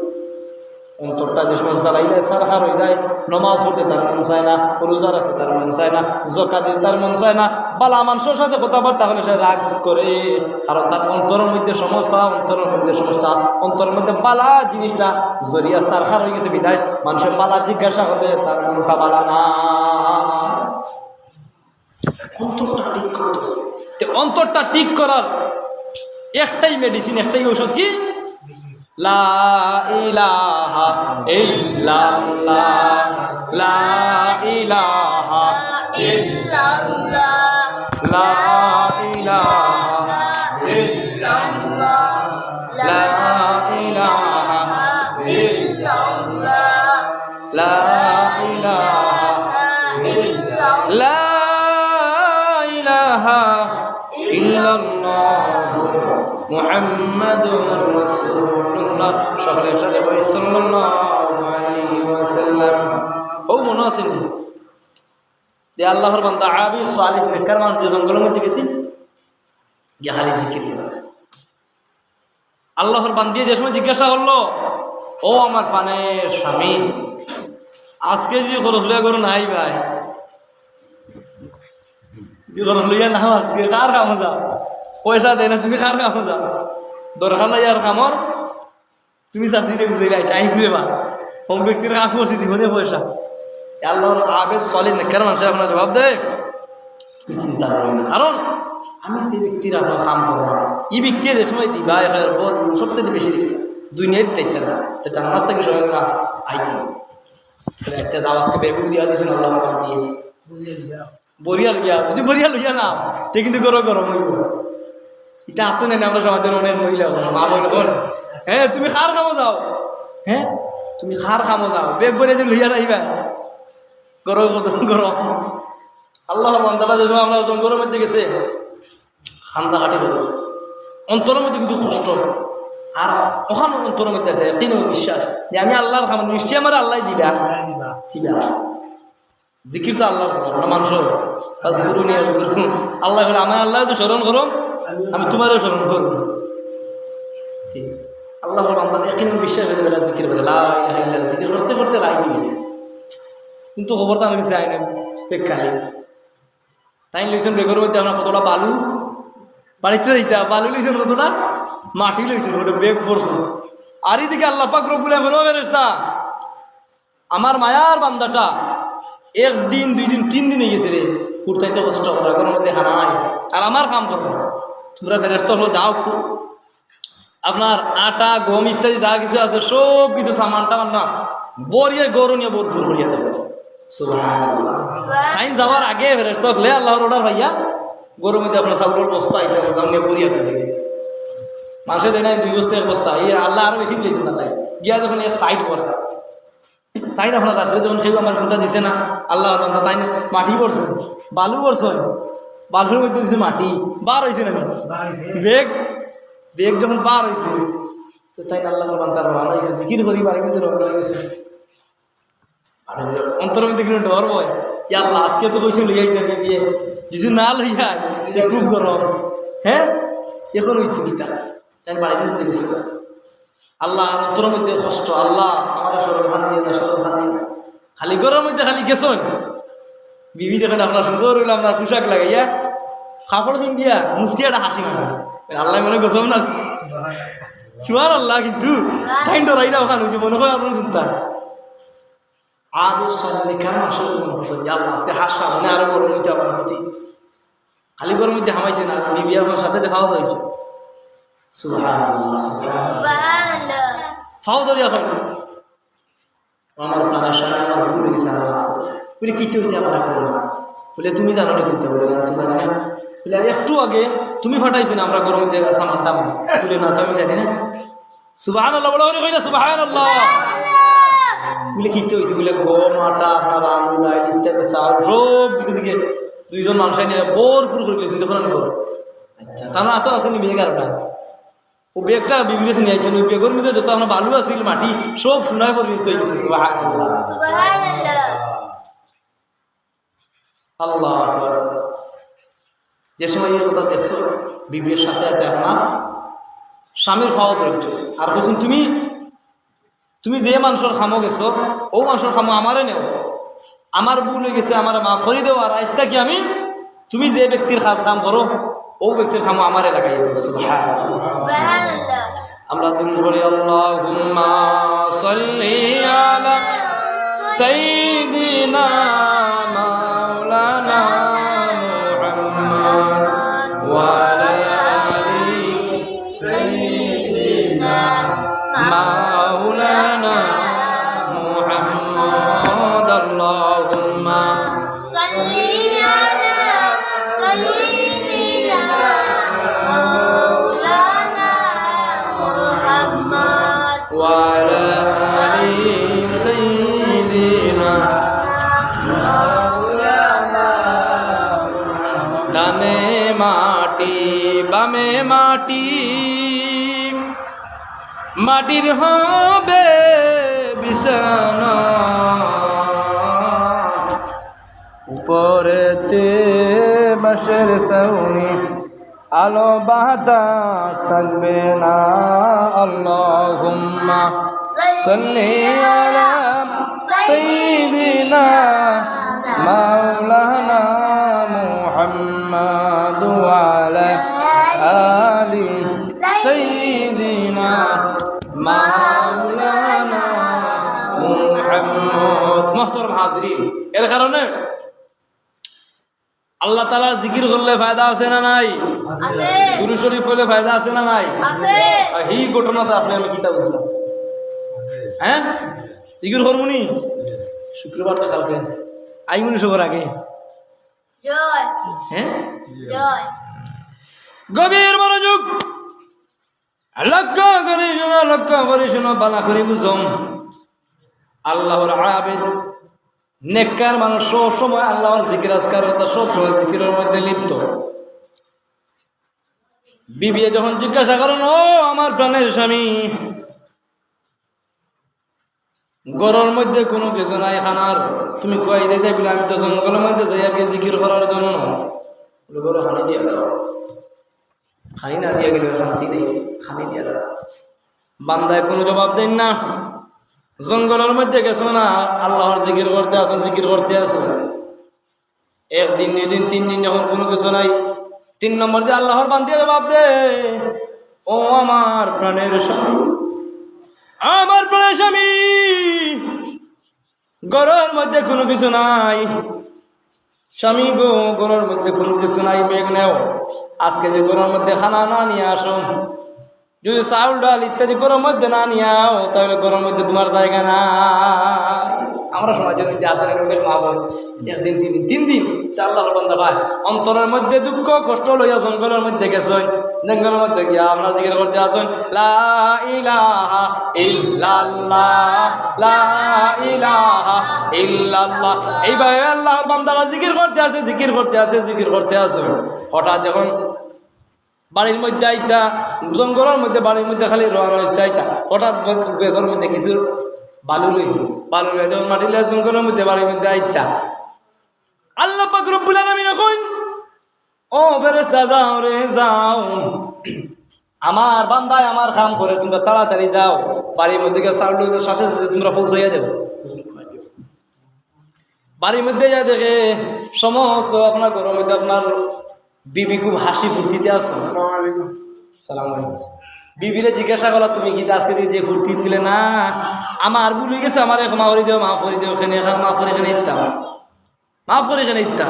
অন্তরটা যে সময় জ্বালাইলে ছারখার অই যায়, নমাজ পড়তে তার মন চায় না, রোজা রাখতে তার মন চায় না, জকাত দিতে তার মন চায় না, ভালা মানুষের সাথে কথাবার্তা হলে সে রাগ করে, কারণ তার অন্তরের মধ্যে সমস্যা, অন্তরের মধ্যে সমস্যা, অন্তরের মধ্যে ভালা জিনিসটা জ্বলিয়া ছারখার অই গেছে বিধায় মানুষে ভালা জিজ্ঞাসা করলে তার মনটা ভালা না। অন্তরটা ঠিক করতে হবে। তে অন্তরটা ঠিক করার একটাই মেডিসিন, একটাই ঔষধ কি? লা ইলাহা ইল্লাল্লাহ, লা ইলাহা ইল্লাল্লাহ, লা ইলাহা ইল্লাল্লাহ, লা ইলাহা ইল্লাল্লাহ। লা ইলাহা ইল্লাল্লাহ। লা ইলাহা ইল্লাল্লাহ মুহাম্মাদুর রাসূলুল্লাহ। সকলে একসাথে বলি, সাল্লাল্লাহু আলাইহি ওয়াসাল্লাম। ও মনো আছে নি? যে আল্লাহর বান্দা আবিদ সালিহ নেককার মানুষ যে জঙ্গলের মধ্যে গেছে, গিয়া খালি জিকির করে। আল্লাহর বান্দিয়ে যে সময় জিজ্ঞাসা করলো, "ও আমার প্রাণের স্বামী, আজকে যদি খরচ লইয়া ঘরো না আইবায়, যদি খরচ লইয়া না আও আজকে, কার কামো যাও? পয়সা দেয় না, তুমি কার কামো যাও? দরকার নাই আর কামর, তুমি চাচিরে বুঝাইবায়, টাইম দিবা। অমুক ব্যক্তির কাম করছি, দিব নে পয়সা।" আল্লাহর আবেদ সালিহ নেককার মানুষে আপনার জবাব দেয়, তুমি চিন্তা করো না, কারণ আমি সেই ব্যক্তির আপনার কাম করবো না। এই ব্যক্তি যে সময় দিবা, এখন বড় সবচেয়ে বেশি দিবা। দুনিয়ার দেখতে না, তো জান্নাত থেকে স্বয়ং না আইব। তাহলে আচ্ছা, যাও, আজকে বেগুন দিয়া দিয়েছেন আল্লাহ দিয়ে। বরিয়া লইয়া, যদি বরিয়া লইয়া না, তে কিন্তু গরম গরম অইব। এটা আছে না, আমরা সমাজের অনেক মহিলা বলো, মা বলো, বল, "হ্যাঁ, তুমি কার কামো যাও? হ্যাঁ, তুমি কার কামো যাও? বেগ ভরে যে লইয়া যাইবা, গরম গরম গরম।" আল্লাহর বান্দারা যে সময় আমরা জঙ্গলের মধ্যে গেছে, খান্দা কাটি গেল, অন্তরের মধ্যে কিন্তু কষ্ট। আর ওখানে অন্তরের মধ্যে আছে একদিন বিশ্বাস যে আমি আল্লাহর কামো, নিশ্চয়ই আমার আল্লাহ দিবা, দিবা। জিকির তো আল্লাহ করো, না মানুষ। আজকুরুনি আজকুরুকুম। আল্লাহ বলে, "আমার আল্লাহ তো স্মরণ করো, আমি তোমারও স্মরণ করব।" ঠিক। আল্লাহর বান্দা একদিন বিশ্বাস করে বেলা জিকির করে, লা ইলাহা ইল্লাল্লাহ, জিকির করতে করতে রাইত অই যায়। কিন্তু খবর তো আমি কিছু আইনে বেকালি। তাই লইছেন বেগর মধ্যে আমরা কতটা বালু, বাড়িতে যাইতা, বালু লইছেন কতটা, মাটি লইছেন, ওটা বেগ পড়ছে। আর ইদিকে আল্লাহ পাক রব্বুল আলামিন কইন, "ও ফেরেশতা, আমার মায়ার বান্দাটা একদিন, দুই দিন, তিন দিন অইগেছে রে, হুরতাইতে কষ্ট করা, ঘরর মধ্যে খানা নাই, আর আমার কাম করো না। তুমরা ফেরেশতা অকল যাও, আপনার আটা, গম ইত্যাদি যা কিছু আছে, সব কিছু সামান টামান না, ভরিয়া ঘরো নিয়া ভরপুর করিয়া দেও।" সুবহানাল্লাহ। তাইন যাওয়ার আগে ফেরেশতা অকলে আল্লাহর অর্ডার পাইয়া ঘরর মধ্যে আপনার চাউলর বস্তা ইত্যাদি দাম নিয়া ভরিয়া দিছে। মানষে দেয় না দুই বস্তা, এক বস্তা, এই আল্লাহ আরো বেশি দিলাইছে না। গিয়া যখন এক সাইড ভরা, তাইন আপনার রাত্রে যখন কেউ আমার কুন্তা দিছে না, আল্লাহর বান্দা, তাইন মাটি ভরছইন, বালু ভরছইন, বালুর মধ্যে দিছে মাটি, বার অইছে না নি? ব্যাগ, ব্যাগ যখন বার অইছে, তো তাইন আল্লাহর বান্দা রওয়ানা অইগেছে, জিকির করি বাড়ির মধ্যে রওয়ানা অইগেছে। আর অন্তরর মধ্যে কিন্তু ডর ভয়, "ইয়া আল্লাহ, আজকে তো কইছইন লইয়া আইতে বিবিয়ে, যদি না লইয়া আয়, তে খুব গরম।" হ্যাঁ, এখন অইতো কিতা? তাইন বাড়ির মধ্যে গেছে। আল্লাহ, অন্তরর মধ্যে কষ্ট, "আল্লাহ, আমারে শরম খান দিও না, শরম খান দিও না।" খালি ঘরর মধ্যে খালি গেছইন, বিবি দেখইন আপনার সুন্দর অইলো, আপনার পোশাক লাগাইয়া, কাপড় পিন্দিয়া, মুস্কি একটা হাসি মারছে। আল্লাহ মনে গজব না। সুবহানাল্লাহ, কিন্তু তাইন ডরাইরা অখান অইছে, মনে অয় আপনার কুন্তা। আরো সামনে কারণ আসলে মনে করছে, "ইয়া আল্লাহ, আজকে হাসা মনে আরো গরম অইতো আমার প্রতি।" খালি ঘরর মধ্যে হামাইছে না, বিবি আপনার সাথে দেখা অইছে। সুবহানাল্লাহ, সুবহানাল্লাহ। সুবহানাল্লাহ। ফাও ধরিয়া কইন, "ও আমার প্রাণের স্বামী, আমার ভুল অইগেছে, আমার মাফ করে দেও।" বলে, "কিতা অইছে আমার এখন?" বলে, "তুমি জানো না কিন্তু?" বলে, "আমি তো জানি না।" বলে, "একটু আগে তুমি পাঠাইছো না আমরা ঘরর মধ্যে সামান টামান?" বলে, "না তো, আমি জানি না।" সুবহানাল্লাহ, বড় করি কইন না, সুবহানাল্লাহ। বলে, "কিতা অইছে?" বলে, "গম, আটা, আপনার আলু, ডাইল ইত্যাদি চাউল সব কিছু দিকে দুইজন মানুষ আনিয়া ভরপুর করি দিছে, দেখো না ঘর।" আচ্ছা, তার মানে আতো আছে নি ব্যাগ আরোটা? ও ব্যাগটা বিবির গেছে নিয়া আইছইন, ওই ব্যাগর মধ্যে যত আপনার বালু আছিল, মাটি, সব সোনায় পরিণত অইগেছে। সুবহানাল্লাহ। সুবহানাল্লাহ। আল্লাহু আকবার। যে সময় এই কথা দেখছো, বিবির সাথে সাথে আপনার স্বামীর ফাও ধরছো। আর বলছেন, "তুমি, তুমি যে মানষর কামো গেছো, অউ মানষর কামো আমারে নেও। আমার ভুল অইগেছে, আমারে মাফ করি দেও। আর আইজ থাকি আমি, তুমি যে ব্যক্তির কাজ কাম করো, অউ ব্যক্তির কামো আমারে লাগাই দেও।" সুবহানাল্লাহ। সুবহানাল্লাহ। আমরা দুরূদ পড়ি, আল্লাহুম্মা সাল্লি আলা সাইয়্যিদিনা মাওলানা মুহাম্মদ ওয়া আলা আলি সাইয়্যিদিনা মাওলানা মুহাম্মদ। আল্লাহুম্মা صل على سيدنا مولانا محمد। وعلى آل سيدنا مولانا। ডানে মাটি, বামে মাটি, মাটির হবে বিছানা। উপরেতে বাঁশের ছাউনি, আলো বাতাস থাকবে না। আল্লাহুম্মা সাল্লি আলা সাইয়্যিদিনা মাওলানা মুহাম্মদ ওয়া আলা আলি সাইয়্যিদিনা মাওলানা মুহাম্মদ। মুহতারাম হাজিরিন, এর কারণে আল্লাহ তাআলার জিকির করলে ফায়দা আছে না নাই? আছে। দুরূদ শরীফ পড়লে ফায়দা আছে না নাই? আছে। আর এই ঘটনাটা আপনি আমি কিতা বুঝলাম? হ্যাঁ, জিকির করমু নি? শুক্রবার তো কালকে, আইমু নি সবার আগে। জয়। হ্যাঁ, জয়। গভীর মনোযোগ। লক্ষ্য করি শুনো, লক্ষ্য করি শুনো, ভালা করি বুঝো। আল্লাহর আবেদ, নেককার মানুষ সব সময় আল্লাহর জিকির আজকার করতা, সব সময় জিকিরের মধ্যে লিপ্ত। বিবিয়ে যখন জিজ্ঞাসা করেন, "ও আমার প্রাণের স্বামী, ঘরর মধ্যে কুনু কিছু নাই খানার, তুমি কই যাইতায়?" বলে, "আমি তো জঙ্গলর মধ্যে যাই আর কি জিকির করার জন্য।" বলে, "ঘরো খানি দিয়া দাও।" খানি না দিয়া গেলে শান্তি নেই, খানি দিয়া দাও। বান্দায় কুনু জবাব দেইন না। জঙ্গলর মধ্যে গেছো না, আল্লাহর জিকির করতে আছো, জিকির করতে আছো। একদিন, দুই দিন, তিন দিন যখন কুনু কিছু নাই, তিন নম্বর দি আল্লাহর বান্দায় জবাব দে, "ও আমার প্রাণের স্বামী, আমার প্রাণের স্বামী, ঘরর মধ্যে কুনু কিছু নাই। স্বামী গো, ঘরর মধ্যে কুনু কিছু নাই, ব্যাগ নেও। আজকে যে ঘরর মধ্যে খানা না নিয়া আসো, যদি চাউল ডাল ইত্যাদি ঘরর মধ্যে না নিয়া আও, তাহলে ঘরর মধ্যে তুমার জাগা নাই। আমরা সমাজে যদি আছে না, অনেক মা বোন একদিন, তিন দিন, তিন দিন, তে আল্লাহর বান্দা ভাই অন্তরর মধ্যে দুঃখ কষ্ট লইয়া জঙ্গলর মধ্যে গেছইন, জঙ্গলর মধ্যে গিয়া আপনার জিকির করতে আছইন, লা ইলাহা ইল্লাল্লাহ, লা ইলাহা ইল্লাল্লাহ। এইভাবে আল্লাহর বান্দারা জিকির করতে আছে, জিকির করতে আছে, জিকির করতে আছে। হঠাৎ যখন বাড়ির মধ্যে আইতা, জঙ্গলর মধ্যে বাড়ির মধ্যে খালি রওনা অইতা আইতা, হঠাৎ বে-, ব্যাগর মধ্যে কিছু বালু লইছে, বালু লইয়া যখন মাটি লইয়া জঙ্গলর মধ্যে বাড়ির মধ্যে আইতা, আল্লাহ পাক রব্বুল আলামিন কইন, "ও ফেরেশতা, যাও রে, যাও, আমার বান্দায় আমার কাম করে, তুমরা তাড়াতাড়ি যাও।" বাড়ির মধ্যে গিয়া চাউল লইয়া সাথে সাথে তুমরা পৌঁছাইয়া দেও। বাড়ির মধ্যে যা দেখে, সমস্ত আপনার ঘরর মধ্যে আপনার বিবি খুব হাসি ফুর্তিতে আছে। সালাম আলাইকুম। বিবিরে জিজ্ঞাসা করলা, "তুমি কিতা আজকে যে ফুর্তিত গেলে?" "না, আমার ভুল অই গেছে, আমারে ক্ষমা করি দেও, মাফ করি দেও, এখানে মাফ করি, এখানে ইতাম।" মাফ করি কেনে ইতা?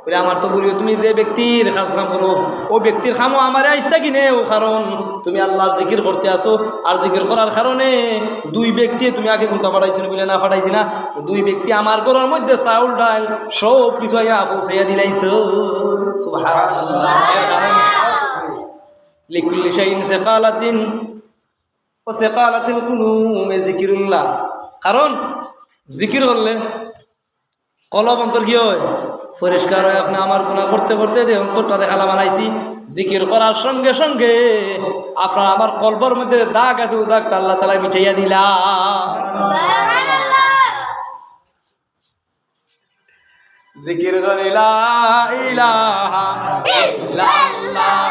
বলে, "আমার তো বলিও, তুমি যে ব্যক্তির কাজ কাম করো, ও ব্যক্তির কামও আমারে আইস্তা কিনে, ও কারণ তুমি আল্লাহর জিকির করতে আসো, আর জিকির করার কারণে দুই ব্যক্তি তুমি আগে কুনটা পাঠাইছো না?" বলে, "না, পাঠাইছি না।" দুই ব্যক্তি আমার ঘরর মধ্যে চাউল ডাল সব কিছু আইয়া পৌঁছাইয়া দিলাইছো। সুবহানাল্লাহ। লিকুল্লি শাইইন সিকালাতিন ওয়া সিকালাতিল কুলুব জিকিরুল্লাহ। কারণ জিকির করলে কলব অন্তর কি হয়? পরিষ্কার হয়। আপনে আমার গুনাহ করতে করতে যে অন্তরটারে কালা বানাইছি, জিকির করার সঙ্গে সঙ্গে আপনার আমার কলবর মধ্যে দাগ আছে, ও দাগটা আল্লাহ তাআলা মিটাইয়া দিলা। জিকির করি লা ইলাহা ইল্লাল্লাহ,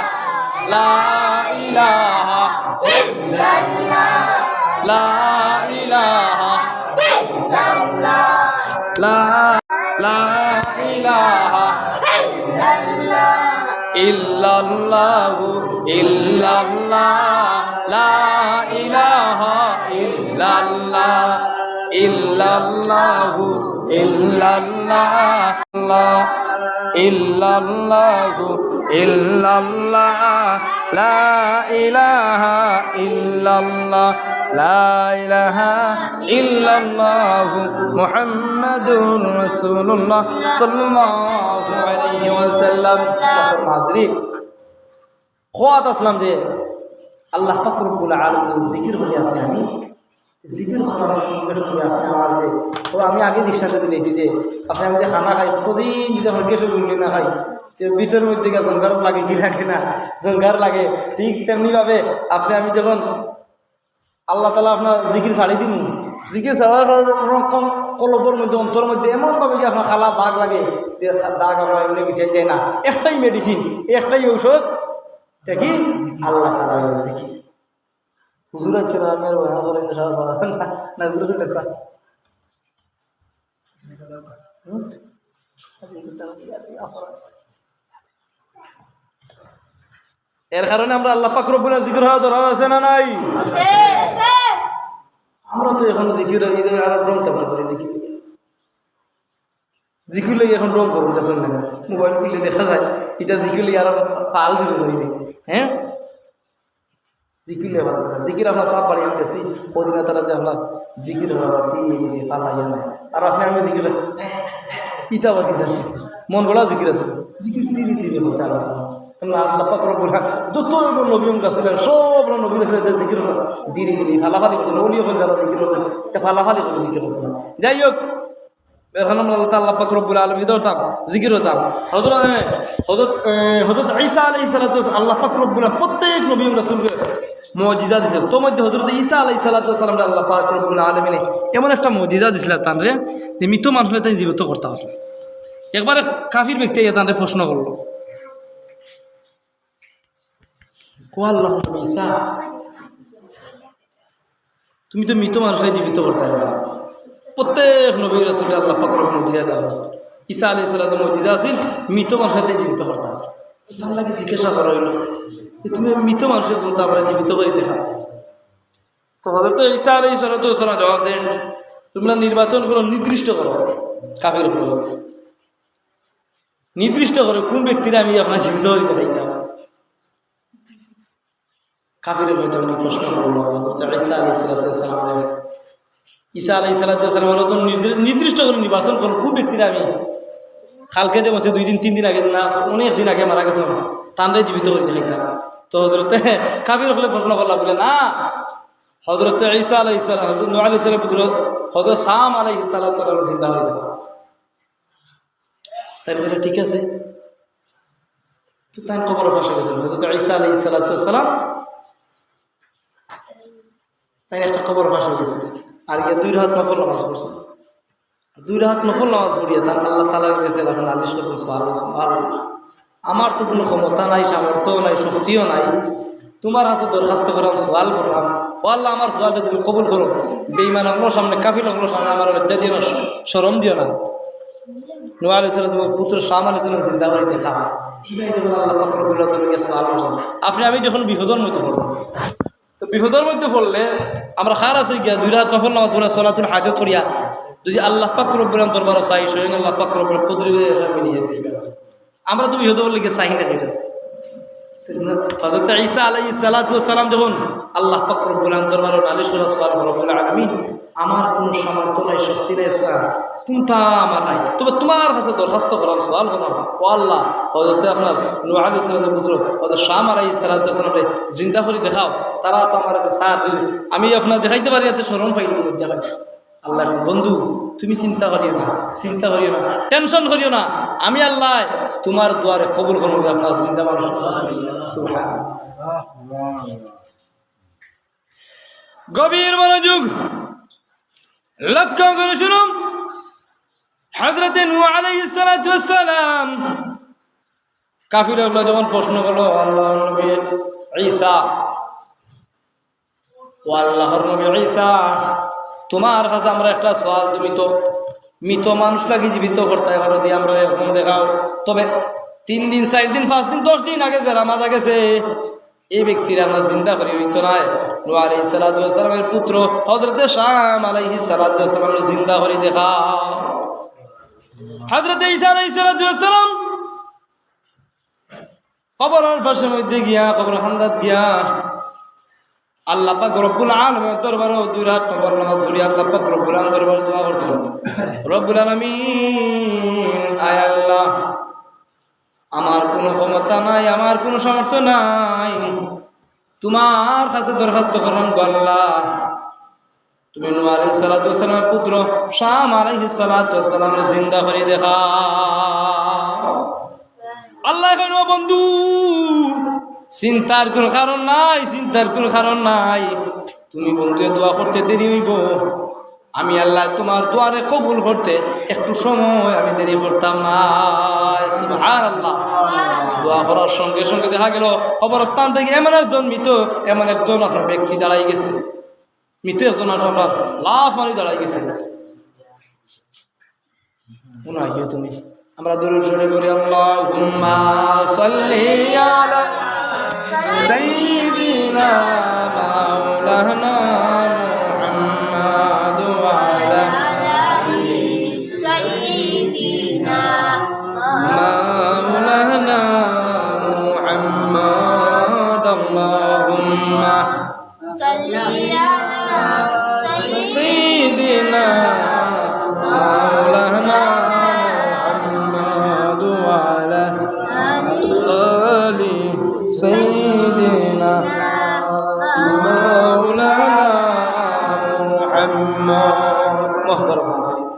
লা ইলাহা ইল্লাল্লাহ, লা ইলাহা ইল্লাল্লাহ, লা, লা ইলাহা ইল্লাল্লাহু ইল্লাল্লাহ, লা ইলাহা ইল্লাল্লাহ, ইল্লাল্লাহু ইল্লাল্লাহ, ইল্লাল্লাহু ইল্লাল্লাহ, লা ইলাহা ইল্লাল্লাহ, লা ইলাহা ইল্লাল্লাহু মুহাম্মাদুর রাসূলুল্লাহ সাল্লাল্লাহু আলাইহি ওয়াসাল্লাম। হাজিরিন, কওয়াত আসলাম যে আল্লাহ পাক রব্বুল আলামিন জিকির করি আপনে আমি জিকির করার সঙ্গে সঙ্গে আপনে আমার যে, ও আমি আগে দৃষ্টান্ত দিলাইছি যে আপনে আমি যে খানা খাই, কতদিন যদি আমার গ্যাসো গুল্লি না খাই, তে ভিতরর মধ্যে গিয়া জঙ্গার লাগে কি লাগে না, জঙ্গার লাগে। ঠিক তেমনি ভাবে আপনে আমি যখন আল্লাহ তাআলা আপনার জিকির ছাড়ি দিমু, জিকির ছাড়ার কারণে কলবর মধ্যে, অন্তরর মধ্যে এমন ভাবে কি আপনার কালা দাগ লাগে, যে দাগ আপনার এমনি মিটাই যায় না। একটাই মেডিসিন, একটাই ঔষধ, দেখি আল্লাহ তাআলার জিকির। হুজুর আছে না, আমি আর বয়ান করি না, সারা পারা না, না, হুজুর আছে না। হুম? এর কারণে আমরা আল্লাহ পাক রব্বুল জিকির হওয়া দরকার আছে না নাই? আছে, আছে। আমরা তো এখন জিকির, এই যে আর ভ্রম তামাশা করি জিকির। জিকির লই এখন ডং করুন, দেখছেন না? মোবাইল খুললে দেখা যায়, এটা জিকির লই আর পাল শুরু করি দেয়। হ্যাঁ? জিকির লই আবার তারা, জিকির আমরা সব বাড়ি আনতেছি, ওদিন তারা যে আমরা জিকির হওয়া ধীরে ধীরে পালা যায় না। আর আপনে আমি জিকির, এটা আবার কি যাচ্ছে? মন গড়া জিকির আছে, জিকির ধীরে ধীরে করতে আরম্ভ করো। কারণ আল্লাহ পাক রব্বুল আলামিন যত নবী রাসূল আছেন, সব নবী রাসূল যে জিকির করছেন, ধীরে ধীরে ফালাফালি করছেন, ওলি হকল যারা জিকির করছেন, এটা ফালাফালি করে জিকির করছেন। যাই হোক, এর কারণে আমরা আল্লাহ, আল্লাহ পাক রব্বুল আলামিন ধরতাম, জিকির হতাম। হযরত, এ, হযরত, এ, হযরত ঈসা আলাইহিস সালাতু ওয়াস সালাম, আল্লাহ পাক রব্বুল আলামিন প্রত্যেক নবী এবং রাসূলকে মুজিজা দিয়েছেন। তার মধ্যে হযরত ঈসা আলাইহিস সালাতু ওয়াস সালামরে আল্লাহ পাক রব্বুল আলামিনে এমন একটা মুজিজা দিয়েছিলেন তানরে, যে মৃত মানুষরে তাই জীবিত করতে পারলো। একবার এক কাফির ব্যক্তি আইয়া তানরে প্রশ্ন করলো, "ও আল্লাহ নবী ঈসা, তুমি তো মৃত মানুষরে জীবিত করতে পারো না। প্রত্যেক নবী রাসূলরে আল্লাহ পাক রব্বুল মুজিজা দেওয়া হয়েছে। ঈসা আলাইহিস সালাম মুজিজা আছিল, মৃত মানুষরে জীবিত করতে পারো।" তার লাগি জিজ্ঞাসা করা হইল যে, "তুমি মৃত মানুষরে তুমি তো আমরা জীবিত করে দেখা?" তো হযরত ঈসা আলাইহিস সালাতু ওয়াস সালাম জবাব দেন, "তোমরা নির্বাচন করো, নির্দিষ্ট করো কাফির অকলরে, নির্দিষ্ট করো কোন ব্যক্তিরে আমি আপনার জীবিত করি দেখাইতাম।" কাফির অকলে তখন প্রশ্ন করলো হযরত ঈসা আলাইহিস সালাতু ওয়াস সালামরে, ঈসা আলাইহিস সালাতু ওয়াস সালাম বলল, "তো নির্দি-, নির্দিষ্ট করে নির্বাচন করো কোন ব্যক্তিরে আমি কালকে যে বলছে দুই দিন তিন দিন আগে না অনেক দিন আগে মারা গেছে তানরে জীবিত করি দেখাইতাম।" তো হযরতে কাফির অকলে প্রশ্ন করলা বলে, "না, হযরত ঈসা আলাইহিস সালাম, হযরত নূহ আলাইহিস সালাম পুত্র হযরত শাম আলাইহিস সালাতু ওয়াস সালাম জিন্দা করি দেখাও।" তাই বলে, "ঠিক আছে।" তো তাই কবর ফাঁস হয়ে গেছে। হযরত ঈসা আলাইহিস সালাতু ওয়াস সালাম তাই একটা কবর ফাঁস হয়ে গেছে। আর গিয়া দুই রাকাত নফল নামাজ পড়ছে। দুই রাকাত নফল নামাজ পড়িয়া তার আল্লাহ তাআলার কাছে এখন নালিশ করছে, সওয়াল করছে, "আল্লাহ, আমার তো কোনো ক্ষমতা নাই, সামর্থ্য নাই, শক্তিও নাই, তোমার কাছে দরখাস্ত করলাম, সওয়াল করলাম, ও আল্লাহ, আমার সওয়ালটা তুমি কবুল করো, বেঈমান অকলর সামনে, কাফির অকলর সামনে আমার লজ্জা দিও না, শরম দিও না।" নূহ আলাইহিস সালাম পুত্র শাম আলাইহিস সালাম জিন্দা করি দেখাও। এই ভাই তখন আল্লাহ পাক রব্বুল আলামিনকে সওয়াল করছেন, আপনি আমি যখন বিপদর মধ্যে পড়ব, তো বিপদর মধ্যে পড়লে আমরা কার কাছে গিয়া দুই রাকাত নফল নামাজ পড়িয়া সলাতুল হাজত পড়িয়া যদি আল্লাহ পাক রব্বুল আলামিন দরবারো চাই, স্বয়ং আল্লাহ পাক রব্বুল আলামিন কুদরতে এখানে মিলিয়ে দিবেন। আমরা তো বিপদর মধ্যে গিয়া চাই না, ঠিক আছে? হযরত ঈসা আলাইহিস সালাতু ওয়াস সালাম যখন আল্লাহ পাক রব্বুল আলামিন দরবারো নালিশ করা, সওয়াল করা, রব্বুল আলামিন, আমার কোনো সামর্থ্য নাই, শক্তি নাই, স্যার, কোনটা আমার নাই, তবে তোমার কাছে দরখাস্ত করলাম, সওয়াল করলাম, ও আল্লাহ, হযরতে আপনার নূহ আলাইহিস সালামের পুত্র হযরত শাম আলাইহিস সালাতু ওয়াস সালামরে জিন্দা করি দেখাও। তারা তো আমার কাছে, স্যার, যদি আমি আপনার দেখাইতে পারি না, তো শরম পাইল, লজ্জা পাইল। আল্লাহ কইন, "বন্ধু, তুমি চিন্তা করিও না, চিন্তা করিও না, টেনশন করিও না, আমি আল্লাহ তোমার দোয়ারে কবুল করবো, আপনার জিন্দা মানুষ।" সুবহানাল্লাহ। গভীর মনোযোগ, লক্ষ্য করে শুনুন। হযরতে নূহ আলাইহিস সালাতু ওয়াস সালাম কাফির অকলে যখন প্রশ্ন করলো, "আল্লাহর নবী ঈসা, ও আল্লাহর নবী ঈসা, তোমার কাছে আমরা একটা সওয়াল, তুমি তো মৃত মানুষ লাগি জীবিত করতে পারো, দিয়ে আমরা একজন দেখাও, তবে তিন দিন, চার দিন, পাঁচ দিন, দশ দিন আগে যারা মারা গেছে, এই ব্যক্তিরে আমরা জিন্দা করি হইতো না।" নূহ আলাইহিস সালাতু ওয়াস সালামের পুত্র হযরতে শাম আলাইহিস সালাতু ওয়াস সালামরে জিন্দা করি দেখাও। হযরতে ঈসা আলাইহিস সালাতু ওয়াস সালাম কবরর পাশে মধ্যে গিয়া, কবর খান্দাত গিয়া আল্লাহ পাক রব্বুল আলামিনের দরবারো দুই রাকাত নফল নামাজ পড়ি আল্লাহ পাক রব্বুল আলামিনের দরবারো দোয়া করছেন, "রব্বুল আলামিন, আয় আল্লাহ, আমার কোনো ক্ষমতা নাই, আমার কোনো সামর্থ্য নাই, তোমার কাছে দরখাস্ত করলাম গো আল্লাহ, তুমি নূহ আলাইহিস সালাতু ওয়াস সালামের পুত্র শাম আলাইহিস সালাতু ওয়াস সালামরে জিন্দা করি দেখাও।" আল্লাহ কইন, "ও বন্ধু, চিন্তার কোনো কারণ নাই, চিন্তার কোনো কারণ নাই। তুমি বন্ধু দোয়া করতে দেরি হইব, আমি আল্লাহ তোমার দোয়ারে কবুল করতে একটু সময় আমি দেরি করতাম না।" সুবহানাল্লাহ। দোয়া করার সঙ্গে সঙ্গে দেখা গেল কবরস্থান থেকে এমন একজন মৃত, এমন একজন আপনার ব্যক্তি দাঁড়াই গেছে। মৃত একজন মানুষ আপনার লাফ মারি দাঁড়াই গেছে। মনে হয় গিয়ে তুমি, আমরা দুরূদ শরীফ পড়ি, "আল্লাহুম্মা সাল্লি আলা সাইয়্যিদিনা মাওলানা মুহাম্মাদ ওয়া আলা সাইয়্যিদিনা মাওলানা মুহাম্মাদ, আল্লাহুম্মা" সাইয়্যিদিনা মাওলানা মুহাম্মাদ ওয়া আলা আলি সাইয়্যিদিনা মাওলানা মুহাম্মাদ। মুহতারাম হাজিরিন,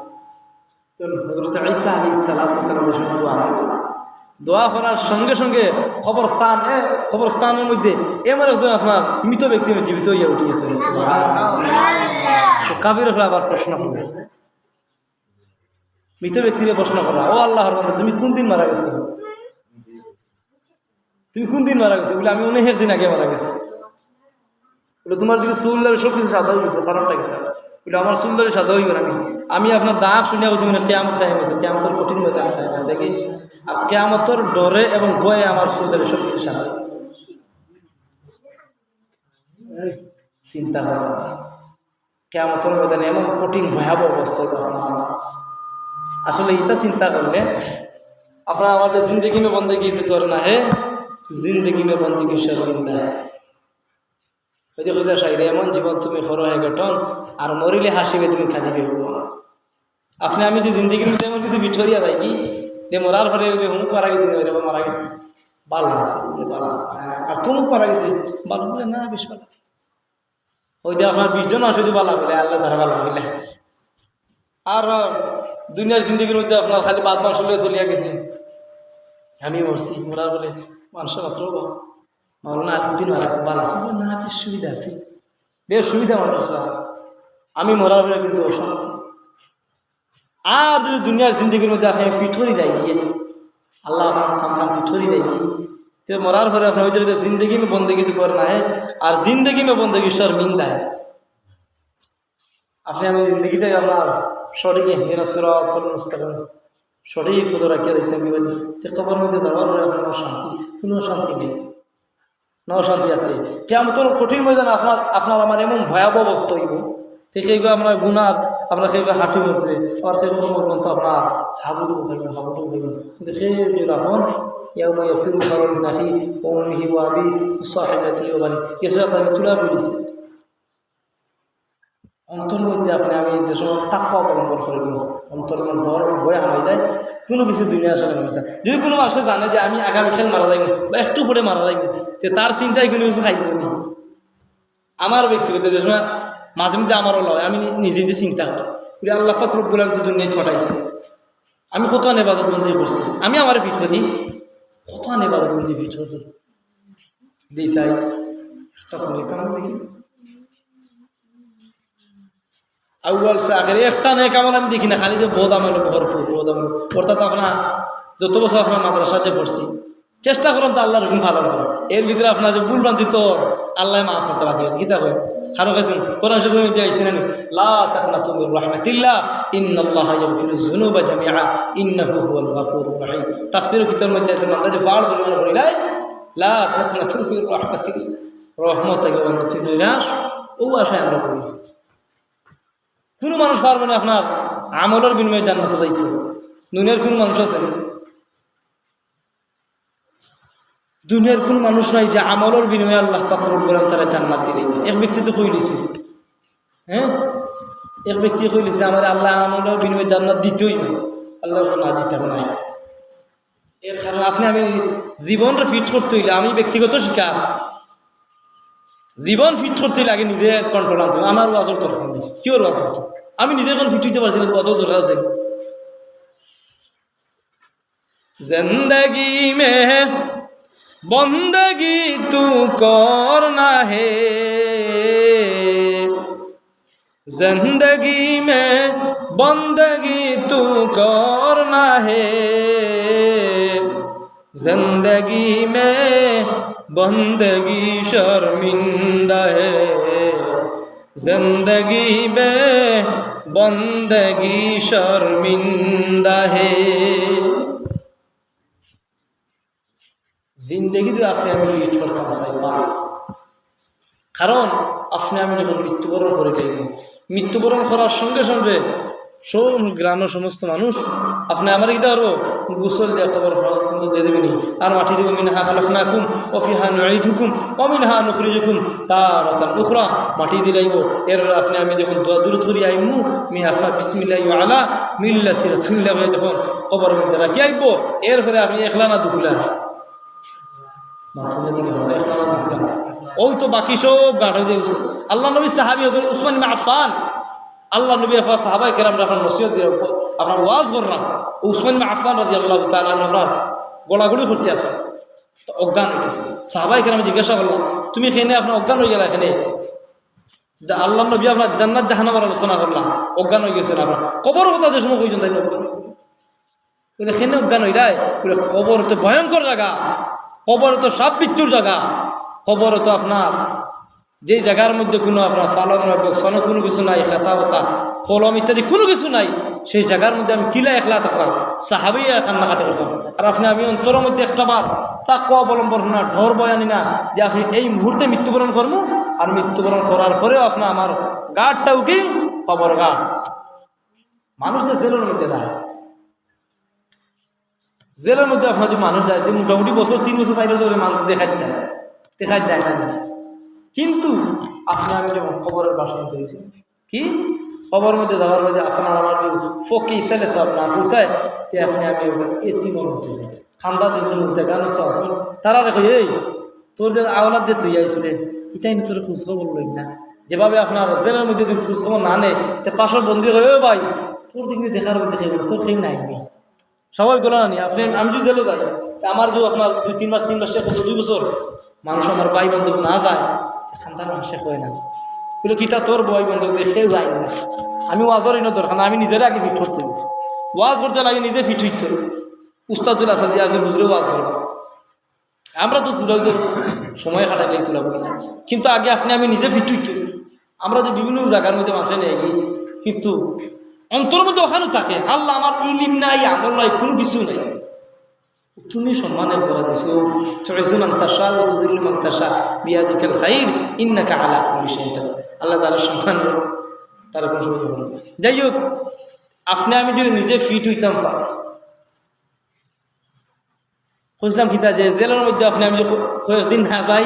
তখন হযরত ঈসা আলাইহিস সালাতু ওয়াস সালাম যে সময় দোয়া করলেন, দোয়া করার সঙ্গে সঙ্গে কবরস্থান, এ, কবরস্থানের মধ্যে এমন একজন আপনার মৃত ব্যক্তি জীবিত হইয়া উঠি গেছে। তো কাফির অকলে আবার প্রশ্ন করলো, মৃত ব্যক্তিরে প্রশ্ন করলো, "ও আল্লাহর বান্দা, তুমি কোন দিন মারা গেছো?" "তুমি কোন দিন মারা গেছো?" বলে, "আমি অনেক দিন আগে মারা গেছি।" বলে, "তোমার দিকে চুল দাড়ি সব কিছু সাদা হয়ে গেছে, কারণটা কি?" বলে, "আমার চুল দাড়ি সাদা হয়ে গেল, আমি, আমি আপনার ডাক শুনিয়া গেছি, মানে, কিয়ামত টাইম আছে, কিয়ামতের কঠিন ময়দান টাইম আছে কি, আর কিয়ামতের ডরে এবং ভয়ে আমার চুল দাড়ি সব কিছু সাদা হয়ে গেছে।" চিন্তা করবা না। কিয়ামতর ময়দানে এমন কঠিন ভয়াবহ অবস্থা অইবো আপনার আমার। আসলে ইটা চিন্তা করলে আপনার আমার যে জিন্দেগি মে বন্দেগি তো করনা হে, জিন্দেগি মে বন্দেগি শর্মিন্দা হে। ওই যে বুঝলা শাইরে, এমন জীবন তুমি করো হে গঠন, আর মরিলে হাসিবে তুমি কাঁদিবে ভুবন। আপনে আমি যে জিন্দেগির মধ্যে এমন কিছু ফিট করিয়া যাই কি, যে মরার পরে বলে হুমুক মারা গেছে, বলে মারা গেছে, ভালা আছে, বলে ভালা আছে, আর তুমুক মারা গেছে, ভালা, বলে না, বেশ ভালা আছে। ওই যে আপনার বিশ জন মানুষ যদি ভালা বলে, আল্লাহ তারা ভালা বলে। আর দুনিয়ার জিন্দেগির মধ্যে আপনার খালি ভাত মাংস লইয়া চলিয়া গেছে, আমি মরছি, মরার পরে মানুষের মাত্র মাওলানা আলিউদ্দিন ভালা আছে, ভালা আছে, বলে না, বেশ সুবিধা আছে, বেশ সুবিধা মানুষ। আমি মরার পরে কিন্তু অশান্তি। আর যদি দুনিয়ার জিন্দেগির মধ্যে আপনে ফিট করি যাই গিয়ে, আল্লাহ আপনার কাম কাম ফিট করি যাই গিয়ে, তে মরার পরে আপনে ওই যে জিন্দেগি মে বন্দেগি তো করনা হে, আর জিন্দেগি মে বন্দেগি শর্মিন্দা হে। আপনে আমি জিন্দেগিটাই আপনার সঠিক ইহদিনাস সিরাতাল মুস্তাকিম, সঠিক পথে রাখিয়া দিতে হবে। তে কবর মধ্যে যাওয়ার পরে আপনার শান্তি, কোনো শান্তি নেই। না অশান্তি আছে। কিয়ামতর কঠিন ময়দান আপনার, আপনার আমার এমন ভয়াবহ অবস্থা অইবো। তে কেউ আপনার গুনার, আপনার কেউ হাঁটু মধ্যে, আবার কেউ কোমর পর্যন্ত আপনার হাবুডুবু খাইবেন, হাবুডুবু খাইবেন। কিন্তু কেউ কেউ এখন ইয়াউমা ইয়াফিরুল মারউ মিন আখিহি ওয়া উম্মিহি ওয়া আবিহি ওয়া সাহিবাতিহি ওয়া বানিহি। কিছু আপনার তুলা পড়িছে। অন্তর মধ্যে আপনে আমি যে সময় তাকওয়া অবলম্বন করি, অন্তর মধ্যে বড় ভয় হামাই যায়, কোনো কিছু দুনিয়া আসলে মনে চায়। যদি কোনো মানুষে জানে যে আমি আগামীকাল মারা যাইমু বা একটু পরে মারা যাইমু, তে তার চিন্তায় কোনো কিছু খাইব না। আমার ব্যক্তিগত যে সময় মাঝে মধ্যে আমার অলা অয়, আমি নি-, নিজে নিজে চিন্তা করি, বলি, "আল্লাহ পাক রব্বুল আলামিন তো দুনিয়াত পাঠাইছে, আমি কত আন ইবাদত বন্দেগি করছি, আমি আমারে ফিট করি, কত আন ইবাদত বন্দেগি ফিট করি।" দেই চাই, একটা তো নেক আমল দেখি। আউয়াল সে আখের একটা নেক আমল আমি দেখি না, খালি যে বদ আমল ভরপুর, বদ আমল। অর্থাৎ আপনার যত বছর আপনার মাদ্রাসাত যে পড়ছি, চেষ্টা করইন তো আল্লাহর হুকুম পালন করার। এর ভিতরে আপনার যে ভুল ভ্রান্তি তো আল্লাহ মাফ করতা বাকি আছে। কিতা কয়? কারণ কইছেন, কোরআন শরীফের মধ্যে আইছে না নি? "লা তাকনাতু মির রাহমাতিল্লাহ, ইন্নাল্লাহা ইয়াগফিরুয যুনুবা জামিআ, ইন্নাহু হুয়াল গাফুরুর রাহিম।" তাফসীর কিতাবের মধ্যে আছে, বান্দা যে ফাল করে মনে করিলাই, "লা তাকনাতু মির রাহমাতিল্লাহ।" রহমত থাকি বান্দা তুই নৈরাশ, ও আশায় আমরা করি। কোনো মানুষ পারবো না আপনার আমলর বিনিময়ে জান্নাতে যাইতো। দুনিয়ার কোনো মানুষ আছে না? দুনিয়ার কোনো মানুষ নাই যে আমলর বিনিময়ে আল্লাহ পাক রব্বুল আলামিন তারে জান্নাত দিলে। এক ব্যক্তি তো কইলিছে, হ্যাঁ, এক ব্যক্তি কইলিছে, "আমার আল্লাহ আমলর বিনিময়ে জান্নাত দিতই না।" আল্লাহ না দিতাম না। এর কারণে আপনে আমি জীবনরে ফিট করতে অইলে, আমি ব্যক্তিগত শিকার, জীবন ফিট করতে অইলে আগে নিজে কন্ট্রোল আনতে হবে। আমার ওয়াজর দরকার নেই, কিওর ওয়াজর দরকার? আমি নিজে এখন ফিট অইতে পারছি না, ওয়াজর দরকার আছে। জিন্দেগি মে বন্দেগি তু করনা হে, زندگی میں بندگی تو کرنا ہے، زندگی میں بندگی شرمندہ ہے، زندگی میں بندگی شرمندہ ہے۔ জিন্দেগি তো আপনে আমি ফিট করতাম চাই, পারি। কারণ আপনে আমি যখন মৃত্যুবরণ করি যাইব, মৃত্যুবরণ করার সঙ্গে সঙ্গে সব গ্রামের সমস্ত মানুষ আপনে আমার ইদারও গোসল দিয়া কবর পর্যন্ত দিয়ে দেবেনি, আর মাটি দিব। মিনহা খালাকনাকুম ওয়া ফিহা নুঈদুকুম ওয়া মিনহা নুখরিজুকুম তারাতান উখরা। মাটি দিলাইব, এরপরে আপনে আমি যখন দোয়া দুরুদ করি আইমু, মি আপনার বিসমিল্লাহি ওয়া আলা মিল্লাতি রাসূলিল্লাহ যখন কবরের মধ্যে রাখি আইব, এরপরে আপনে একলা না দুখলা? মাথা নিয়ে দিকে হবে, একলা না দুখলা? ওই তো বাকি সব গাঁট হয়ে যায়। আল্লাহ নবী সাহাবী হযরত উসমান ইবনে আফফান, আল্লাহ নবী এখন সাহাবায়ে কেরাম যখন নসিহত দিয়ে আপনার ওয়াজ করলাম, উসমান ইবনে আফফান রাদিয়াল্লাহু তাআলা আনহু আপনার গড়াগড়ি করতে আছে, তো অজ্ঞান হয়ে গেছে। সাহাবায়ে কেরাম জিজ্ঞাসা করলাম, "তুমি কেনে আপনার অজ্ঞান হয়ে গেলা কেনে?" যে আল্লাহ নবী আপনার জান্নাত জাহান্নামের আলোচনা করলাম, অজ্ঞান হয়ে গেছেন আপনার। কবর কথা যে সময় কইছেন, তাই অজ্ঞান হয়ে গেছেন। বলে, "কেনে অজ্ঞান হইলাই?" বলে, "কবর তো ভয়ঙ্কর জায়গা, কবর তো সাপ বিচ্ছুর জায়গা, কবর তো আপনার যে জায়গার মধ্যে কোনো আপনার ফালক নয়, বক্সনো কোনো কিছু নাই, খাতা বাতা, কলম ইত্যাদি কোনো কিছু নাই।" সেই জাগার মধ্যে আমি কিলা একলা থাকলাম, সাহাবী কান্নাকাটি করছইন। আর আপনে আমি অন্তরর মধ্যে একটা বার তাকওয়া অবলম্বন না, ডর ভয় আনি না যে আপনে এই মুহূর্তে মৃত্যুবরণ করমু, আর মৃত্যুবরণ করার পরেও আপনে আমার ঘাটটা উকি কবর ঘাট। মানুষ তো জেলর মধ্যে যায়, জেলর মধ্যে আপনার যদি মানুষ যায়, যে মোটামুটি বছর, তিন বছর, চার বছর মানুষ দেখা যায়, দেখা যায় না। কিন্তু আপনার যখন কবরের বাসিন্দা হয়েছে, কি কবর মধ্যে যাওয়ার মধ্যে আপনার আমার যদি ফকি ছেলে সব না পৌঁছায়, তে আপনে আমি একবার এতিমর মধ্যে যাই। খান্দা যদি মধ্যে গান আছে, তারা দেখো, "এই, তোর যে আওলাদ যে তুই আইসলে, ইতাই না তোর খোঁজ খবর লই না।" যেভাবে আপনার জেলের মধ্যে যদি খোঁজ খবর না নেয়, তে পাশের বন্দি কয়, "ও ভাই, তোর দিকে দেখার মধ্যে কেউ নেই, তোর কেউ নাই নি।" স্বাভাবিক হলো না নি? আপনে, আমি যদি জেলে যাই, তে আমার যদি আপনার দুই তিন মাস, তিন মাস, এক বছর, দুই বছর মানুষ আমার ভাই বান্ধব না যায়, তে খান্দার মানুষে কয় না। বলে, "কিতা তোর ভাই বান্ধব দিয়ে কেউ যায় না?" আমি ওয়াজর ইনো দরকার না, আমি নিজের আগে ফিট করতে হইব। ওয়াজ করতে লাগে নিজে ফিট হইতে হইব। উস্তাদুল আসাদি আছে, হুজুরে ওয়াজ করবো। আমরা তো তুলা যে সময় কাটাইলেই তুলা বলি না, কিন্তু আগে আপনে আমি নিজে ফিট হইতে হইব। আমরা যে বিভিন্ন জাগার মধ্যে মানুষে নেই গিয়ে, কিন্তু অন্তরর মধ্যে ওখানেও থাকে, "আল্লাহ, আমার ইলিম নাই, আমল নাই, কোনো কিছু নাই।" তুমি সম্মানের জায়গা দিছো, "তুইজ্জু মান তাশাউ ওয়া তুযিল্লু মান তাশাউ বিয়াদিকাল খাইর, ইন্নাকা আলা কুল্লি শাইইন কাদির।" আল্লাহ তাআলা সম্মান, তারা কোনো সময় করবে। যাই হোক, আপনে আমি যদি নিজে ফিট হইতাম পারি, কইছিলাম কিতা যে জেলর মধ্যে আপনে আমি যে ক-, কয়েকদিন না যাই,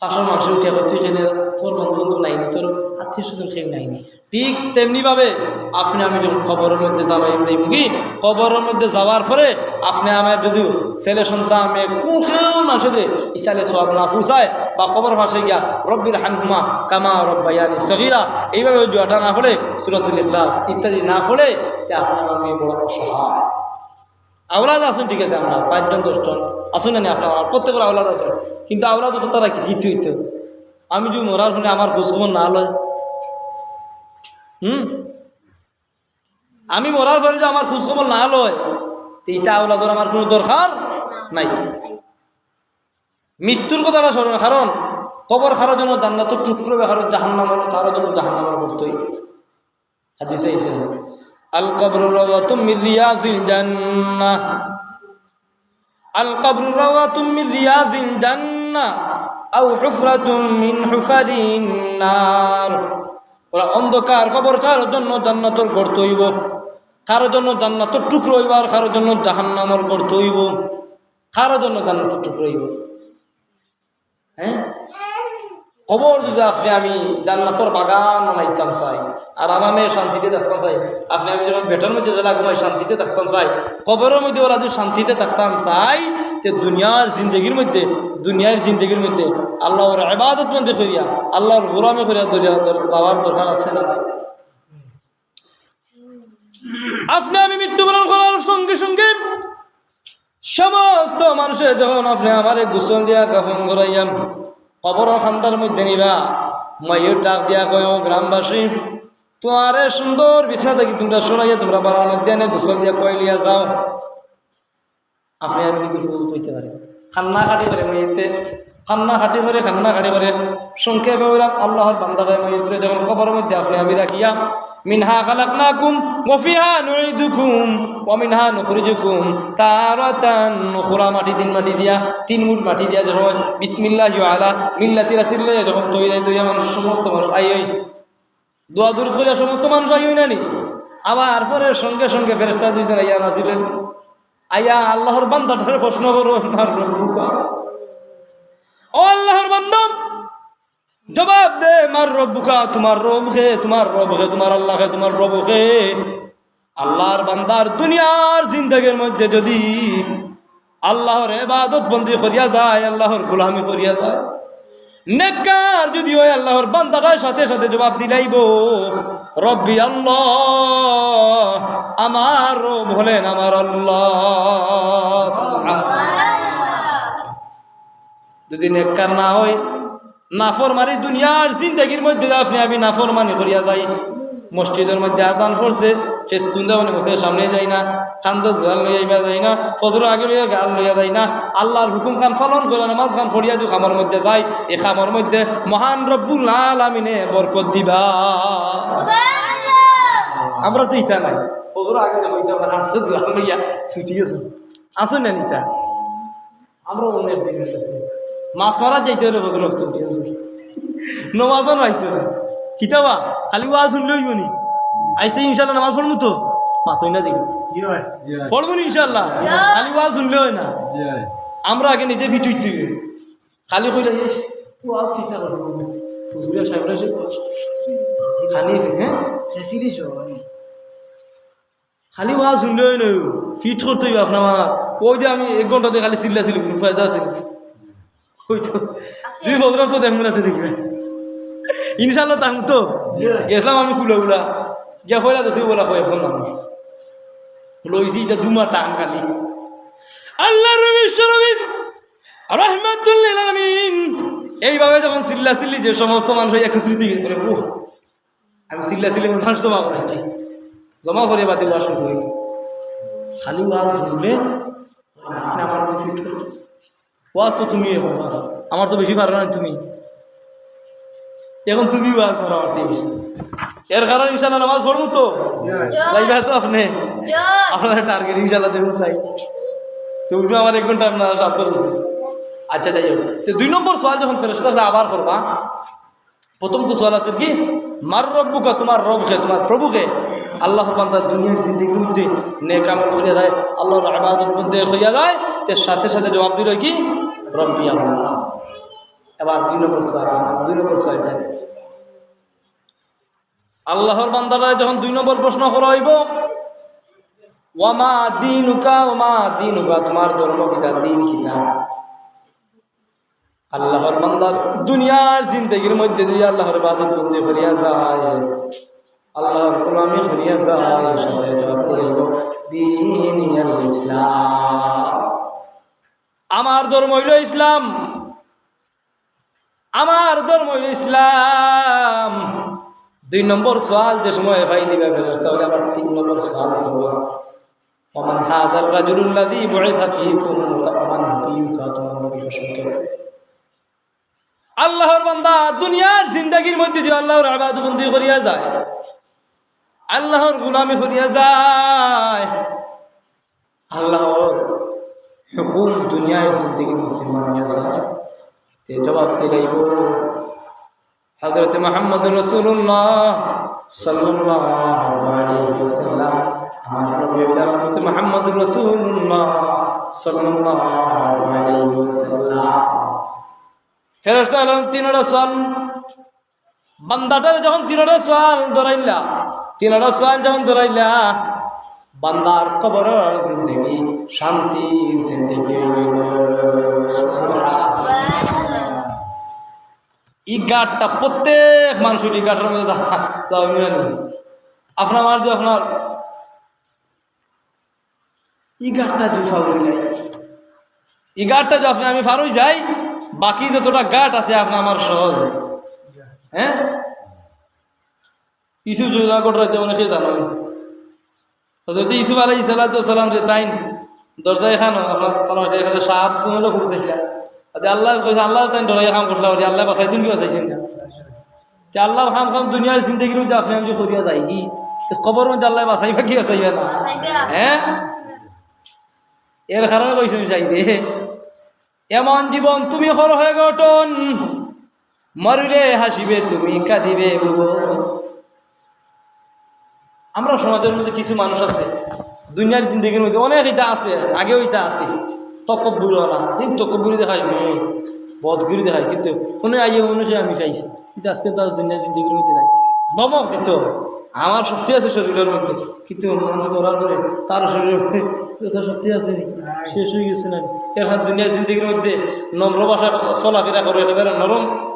পাশের মানুষ উঠে কয়, "তুই কেনে, তোর বন্ধু বান্ধব নাই নি, তোর আত্মীয় স্বজন কেউ নাই নি।" ঠিক তেমনি ভাবে আপনে আমি যখন কবরের মধ্যে যাবাই, যাইমুগি, কবরের মধ্যে যাওয়ার পরে আপনে আমার যদি ছেলে সন্তান, মেয়ে, কোন কেউ মানুষের ইসালে সওয়াব না পৌঁছায় বা কবর পাশে গিয়া "রব্বির হামহুমা কামা রব্বায়ানি সগীরা" এইভাবে দোয়াটা না পড়ে, সূরাতুল ইখলাস ইত্যাদি না পড়ে, তে আপনার আমি বড় অসহায়। আওলাদ আছইন, ঠিক আছে, আমরা পাঁচজন দশজন আছইন না নি, আপনার আমার প্রত্যেকের আওলাদ আছে, কিন্তু আওলাদ তো তারা কি কিছু হইতো। আমি যদি মরার ফলে আমার খোঁজ খবর না লয়, হুম, আমি মরার পরে যদি আমার খোঁজ খবর না লয়, তো এটা আওলাদর আমার কোনো দরকার নাই। মৃত্যুর কথাটা স্মরণ, কারণ কবর কারোর জন্য জান্নাতের টুকরো, কারোর জাহান্নামের, কারোর জন্য জাহান্নামের করতেই। হাদিসে আইছে, "আল কবরু রাওদাতুম মিন রিয়াজিল জান্নাহ, আল কবরু রাওদাতুম মিন রিয়াজিল জান্নাহ, আও হুফরাতুম মিন হুফারিন নার।" ওরা অন্ধকার কবর কারোর জন্য জান্নাতের গর্ত হইব, কারোর জন্য জান্নাতের টুকরো হইব, আর কারোর জন্য জাহান্নামের গর্ত হইব, কারোর জন্য জান্নাতের টুকরো হইব। হ্যাঁ, কবর যদি আপনে আমি জান্নাতর বাগান বানাইতাম চাই, আর আরামে শান্তিতে থাকতাম চাই, আপনে আমি যখন বেডর মধ্যে যেলা ঘুমাই শান্তিতে থাকতাম চাই, কবরর মধ্যে ওলা যদি শান্তিতে থাকতাম চাই, তে দুনিয়ার জিন্দেগির মধ্যে, দুনিয়ার জিন্দেগির মধ্যে আল্লাহর ইবাদত বন্দি করিয়া, আল্লাহর গোলামি করিয়া দরিয়া দর-, যাওয়ার দরকার আছে না? আপনে আমি মৃত্যুবরণ করার সঙ্গে সঙ্গে সমস্ত মানুষে যখন আপনে আমারে গোসল দিয়া কাফন করাইয়া কবরর খান্দার মধ্যে নিবা, মাইয়ে ডাক দিয়া কয়, "ও গ্রামবাসী, তোমারে সুন্দর বিছনা থাকি তোমরা সরাইয়া তোমরা বারার মধ্যে এনে গোসল দিয়া কই লিয়া যাও।" আপনে আমি কিন্তু রোজ কইতে পারি, কান্নাকাটি করে মাইয়েতে, কান্নাকাটি করে, কান্নাকাটি করে। সংক্ষেপে বললাম, আল্লাহর বান্দারে মাইয়েতরে যখন কবরর মধ্যে আপনে আমি রাখিয়া, "মিনহা খালাকনাকুম ওয়া ফিহা নুঈদুকুম ওয়া মিনহা নুখরিজুকুম তারাতান উখরা", মাটি, তিন মাটি দিয়া, তিন মুঠ মাটি দিয়া যখন "বিসমিল্লাহি ওয়া আলা মিল্লাতি রাসূলিল্লাহ" যখন তৈরি, তৈরি মানুষ, সমস্ত মানুষ আই ওই দোয়া দুরুদ করিয়া সমস্ত মানুষ আইও না নি? আবার পরে সঙ্গে সঙ্গে ফেরেশতা দুইজন আইয়া নাজিল অইল। আইয়া আল্লাহর বান্দাটারে প্রশ্ন করো, "মান রব্বুকা?" ও আল্লাহর বান্দা, জবাব দে, "মান রব্বুকা?" তোমার রব কে, তোমার রব কে, তোমার আল্লাহ কে, তোমার রব কে? আল্লাহর বান্দার দুনিয়ার জিন্দেগির মধ্যে যদি আল্লাহর ইবাদত বন্দি করিয়া যায়, আল্লাহর গোলামি করিয়া যায়, নেককার যদি হয়, আল্লাহর বান্দাটার সাথে সাথে জবাব দিলাইব, "রব্বি আল্লাহ, আমার রব হলেন আমার আল্লাহ।" যদি নেককার না হয়, নাফরমানি দুনিয়ার জিন্দেগির মধ্যে আপনে আমি নাফরমানি করিয়া যাই। মসজিদর মধ্যে আজান পড়ছে, ফেস্তুন দেওয়ানি মসজিদের সামনে যাই না, কান্দো জোয়াল লইয়া আইবা যাই না, ফজর আগে লইয়া গাল লইয়া যাই না, আল্লাহর হুকুম খান পালন করে নামাজ খান পড়িয়া যে কামর মধ্যে যাই, এই কামর মধ্যে মহান রব্বুল আলামিনে বরকত দিবা। আমরা তো ইতা নাই। হজুর আগে দেখো, ইতা আমরা হাতে জোয়াল লইয়া ছুটি গেছে। আসুন না নিতা। আমরা অনেক দিন হয়ে গেছে। মাছ মারা যাইতে হলে হজুর হতো, ঠিক আছে? নমাজও নাইতো না। কিতাবা? খালি ওয়াজ শুনলে অইবো নি? আইজ থাকি ইনশাআল্লাহ নামাজ পড়মু তো? মাতই না দেখি। জি ভাই। জি ভাই। পড়মু নি ইনশাআল্লাহ? জি। খালি ওয়াজ শুনলে অয় না। জি ভাই। আমরা আগে নিজে fit অইতে অইবো। খালি কইলে, "ইস, ওয়াজ কিতা করছে?" হুজুরে সাহেবরা এসে ওয়াজ খালি, হ্যাঁ? সে সিরিজ হয়। খালি ওয়াজ শুনলে অয় না, fit করতে অইবো আপনার মা। ওই যে আমি এক ঘন্টা ধরি খালি চিল্লা চিল্লি, কোনো ফায়দা আছে না। ওই তো, দুই বছর তো দেখবো না তো দেখবে। ইনশাআল্লাহ থাকমু তো। গেছিলাম আমি কুলা উলা। গিয়া ফয়লা দেশে বলা কয় একজন মানুষ। লইছি ইটা দুমা টান খালি। আল্লাহর নবী বিশ্বনবী রহমাতুল লিল আলামিন এইভাবে যখন চিল্লা চিল্লি যে সমস্ত মানুষ একত্রিত হয়ে পড়ে, "ওহ, আমি চিল্লা চিল্লি মানুষ তো বাবা আছি।" জমা করে বাদে ওয়াজ শুরু হইল। খালি ওয়াজ শুনলে আপনি আমার মতো fit করতে। ওয়াজ তো তুমি এখন পারো, আমার তো বেশি পারো না তুমি। এখন তুমি ওয়াজ পারো আমার থেকে বেশি। এর কারণে ইনশাআল্লাহ নামাজ পড়বো তো। যাইবা তো আপনি? আপনার টার্গেট ইনশাআল্লাহ দেখুন চাই। তো বুঝবো আমার এক ঘন্টা আপনারা সার্থক হয়েছে। আচ্ছা, যাই হোক, তো দুই নম্বর সওয়াল যখন ফেরেশতারা আবার করবা, প্রথম তো সওয়াল আছে কি, "মার রব্বুকা", তোমার রব কে, তোমার প্রভু কে? আল্লাহর বান্দা দুনিয়ার জিন্দেগির মধ্যে নেক আমল করিয়া যায়, আল্লাহর ইবাদত বন্দেগি করিয়া যায়, তে সাথে সাথে জবাব দিল কি, "রব্বি আল্লাহ।" এবার দুই নম্বর সওয়াল, দুই নম্বর সওয়াল দেন। আল্লাহর বান্দারা যখন দুই নম্বর প্রশ্ন করা হইব, "ওয়ামা দিনুকা, ওয়ামা দিনুকা", তোমার ধর্ম কিতা, দিন কিতা? আল্লাহর বান্দার দুনিয়ার জিন্দেগির মধ্যে যদি আল্লাহর ইবাদত বন্দেগি করিয়া যায়, আল্লাহর গোলামি করিয়া যায়, সাথে জবাব দিল, "দীনি আল ইসলাম।" আমার ধর্ম হইল ইসলাম, আমার ধর্ম হইল ইসলাম। দুই নম্বর সওয়াল যে সময় পাইলিবা ফেরেশতা, তাহলে আবার তিন নম্বর সওয়াল করবা, "ওমান হাযার রাজুলুল্লাযী বুইসা ফীকুম ওমান নাবিয়্যুকা?" তোমার নবী সম্পর্কে। আল্লাহর বান্দা দুনিয়ার জিন্দেগির মধ্যে যে আল্লাহর ইবাদত বন্দেগি করিয়া যায়, আল্লাহর গোলামি করিয়া যায়, আল্লাহর হুকুম দুনিয়ার জিন্দেগির মধ্যে মানিয়া যায়, তে জবাব দিলাইব, হযরত মুহাম্মদুর রাসূলুল্লাহ সাল্লাল্লাহু আলাইহি ওয়াসাল্লাম, আমার নবী হইল হযরত মুহাম্মদুর রাসূলুল্লাহ সাল্লাল্লাহু আলাইহি ওয়াসাল্লাম। ফেরেশতা হইল তিনটা সওয়াল, বান্দাটারে যখন তিনটা সওয়াল ধরাইলা, তিনটা সওয়াল যখন ধরাইলা, বান্দার কবরর জিন্দেগি শান্তি জিন্দেগি হইল। ই গাটটা প্রত্যেক মানুষের ই গাটর মধ্যে যা-, যাওয়া মিলে নেই। আপনার আমার যে আপনার ই গাটটা যদি ফাউরি নাই, ই গাটটা যদি আপনি আমি ফারুই যাই, বাকি যতটা গাট আছে আপনি আমার সহজ। হ্যাঁ, ইউসুফ জুনাগড় রাইতে অনেকে জানেন, হযরত ইউসুফ আলাইহিস সালাতু ওয়াস সালাম রে তাইন দরজা এখানো, আপনার তার মাঝে এখানে সাত দিন হলো পৌঁছেছিলা। আল্লাহ কইছে, আল্লাহ তাইন ডরাই কাম করলা, আল্লাহ বাঁচাইছেন কি বাঁচাইছেন না? তে আল্লাহর কাম কাম দুনিয়ার জিন্দেগির মধ্যে আপনি আমি করিয়া যাই কি? তে কবর মধ্যে আল্লাহ বাঁচাইবা কি বাঁচাইবা না? বাঁচাইবা। হ্যাঁ? এর কারণে কইছেন চাইবে, এমন জীবন তুমি হর হয়ে গঠন, মরিলে হাসিবে তুমি, কাঁদিবে ভুবন। আমরা সমাজের মধ্যে কিছু মানুষ আছে, দুনিয়ার জিন্দেগির মধ্যে অনেক ইটা আছে, আগেও ইটা আছে, তকব্বুরি ওলা, ঠিক তকব্বুরি দেখায়, হুম, বদগুরি দেখায়, কিন্তু মনে আইয়ে মনে হয় আমি খাইছি, কিন্তু আজকে তার দুনিয়ার জিন্দেগির মধ্যে নাই। ধমক দিত, আমার শক্তি আছে শরীরের মধ্যে, কিন্তু মানুষ মরার পরে তার শরীরের মধ্যে যত শক্তি আছে, শেষ হয়ে গেছে না। এখন দুনিয়ার জিন্দেগির মধ্যে নম্র ভাষা চলাফেরা করো, একেবারে নরম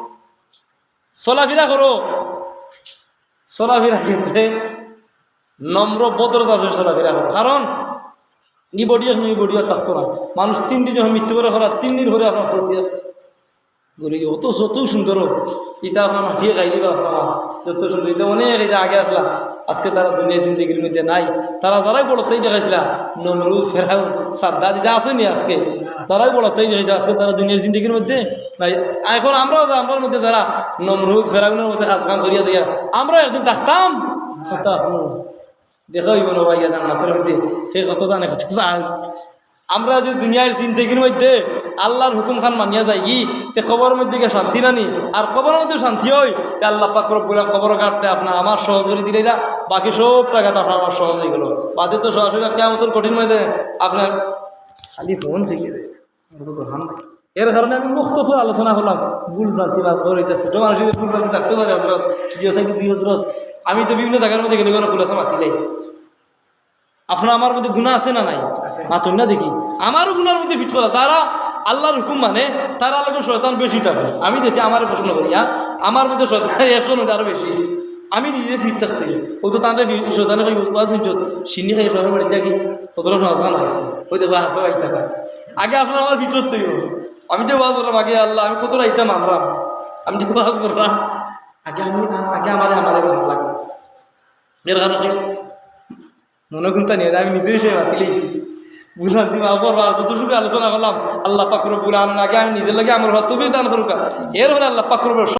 চলাফেরা করো, চলাফেরা ক্ষেত্রে নম্র ভদ্রতা আছে চলাফেরা করো। কারণ ই বডি এখন ই বডি আর থাকতো না। মানুষ তিন দিন যখন মৃত্যু করে করা, তিন দিন করে আপনার ফসিয়া ঘুরে গিয়ে অত যত সুন্দর হোক, ইটা আপনার মাটিয়ে খাইলে বা আপনার যত সুন্দর, ইটা অনেক, ইটা আগে আসলা, আজকে তারা দুনিয়া জিন্দেগির মধ্যে নাই। তারা যারাই বড় তাই দেখাইছিলা, নমরুদ, ফেরাউন, সাদ্দাদ, ইটা আসেনি আজকে, তারাই বড় তাই দেখাইছে, আজকে তারা দুনিয়ার জিন্দেগির মধ্যে নাই। এখন আমরাও, আমরার মধ্যে যারা নমরুদ, ফেরাউনের মধ্যে কাজ কাম করিয়া দিয়া, আমরাও একদিন থাকতাম, থাকতাম। দেখা অইবো না ভাই, জান্নাতর মধ্যে। হে কত জানে, কত চায়। আমরা যদি দুনিয়ার জিন্দেগির মধ্যে আল্লাহর হুকুম খান মানিয়া যাইগি, তে কবরর মধ্যে গিয়া শান্তি নানি? আর কবরর মধ্যে শান্তি অয়, তে আল্লাহ পাক রব্বুল আলামিন কবরর ঘাটটা আপনার আমার সহজ করি দিলাইরা, বাকি সবটা ঘাট আপনার আমার সহজ অই গেলো। বাদে তো সরাসরি কিয়ামতর কঠিন ময়দানে আপনার খালি ফোন থেকে দেয়। এর কারণে আমি মুখতসর আলোচনা করলাম। ভুল ভ্রান্তি মাফ করো, ইটা ছোট মানুষ, ভুল ভ্রান্তি থাকতে পারে হজরত। জি হজরত, জি হজরত, আমি তো বিভিন্ন জাগার মধ্যে গেলে কোনো খুলাসা মাতিলাই। আপনার আমার মধ্যে গুনাহ আছে না নাই? মাতুন না দেখি। আমারও গুনার মধ্যে ফিট করা। যারা আল্লাহর হুকুম মানে, তারার লগে শয়তান বেশি থাকে। আমি দেখি আমারে প্রশ্ন করি, হ্যাঁ? আমার মধ্যে শয়তান একশোর মধ্যে আরো বেশি। আমি নিজে ফিট থাকতে। ও তো তাদের শয়তানে কই, "ওয়াজ শুনছো? শিন্নি খাই সবাই বাড়ি থাকি।" কত রকম হাসা লাগছে। ওই দেখো, হাসা লাগছে না। আগে আপনার আমার ফিট করতে হইব। আমি যে ওয়াজ করলাম আগে, আল্লাহ, আমি কতটা এটা মানলাম। আমি যে ওয়াজ করলাম, আগে আমি, আগে আমারে, আমারে ভালো লাগে। এর কারণে মনে কোনটা নিয়ে আমি নিজের হিসেবে মাতি লইছি। বুঝলাম, দিমাগ পড়বো, আর যত সুখে আলোচনা করলাম, আল্লাহ পাক রব্বুল আলামিন আগে আমি নিজের লগে আমার তৌফিক দান করুক। এর ফলে আল্লাহ পাক রব্বুল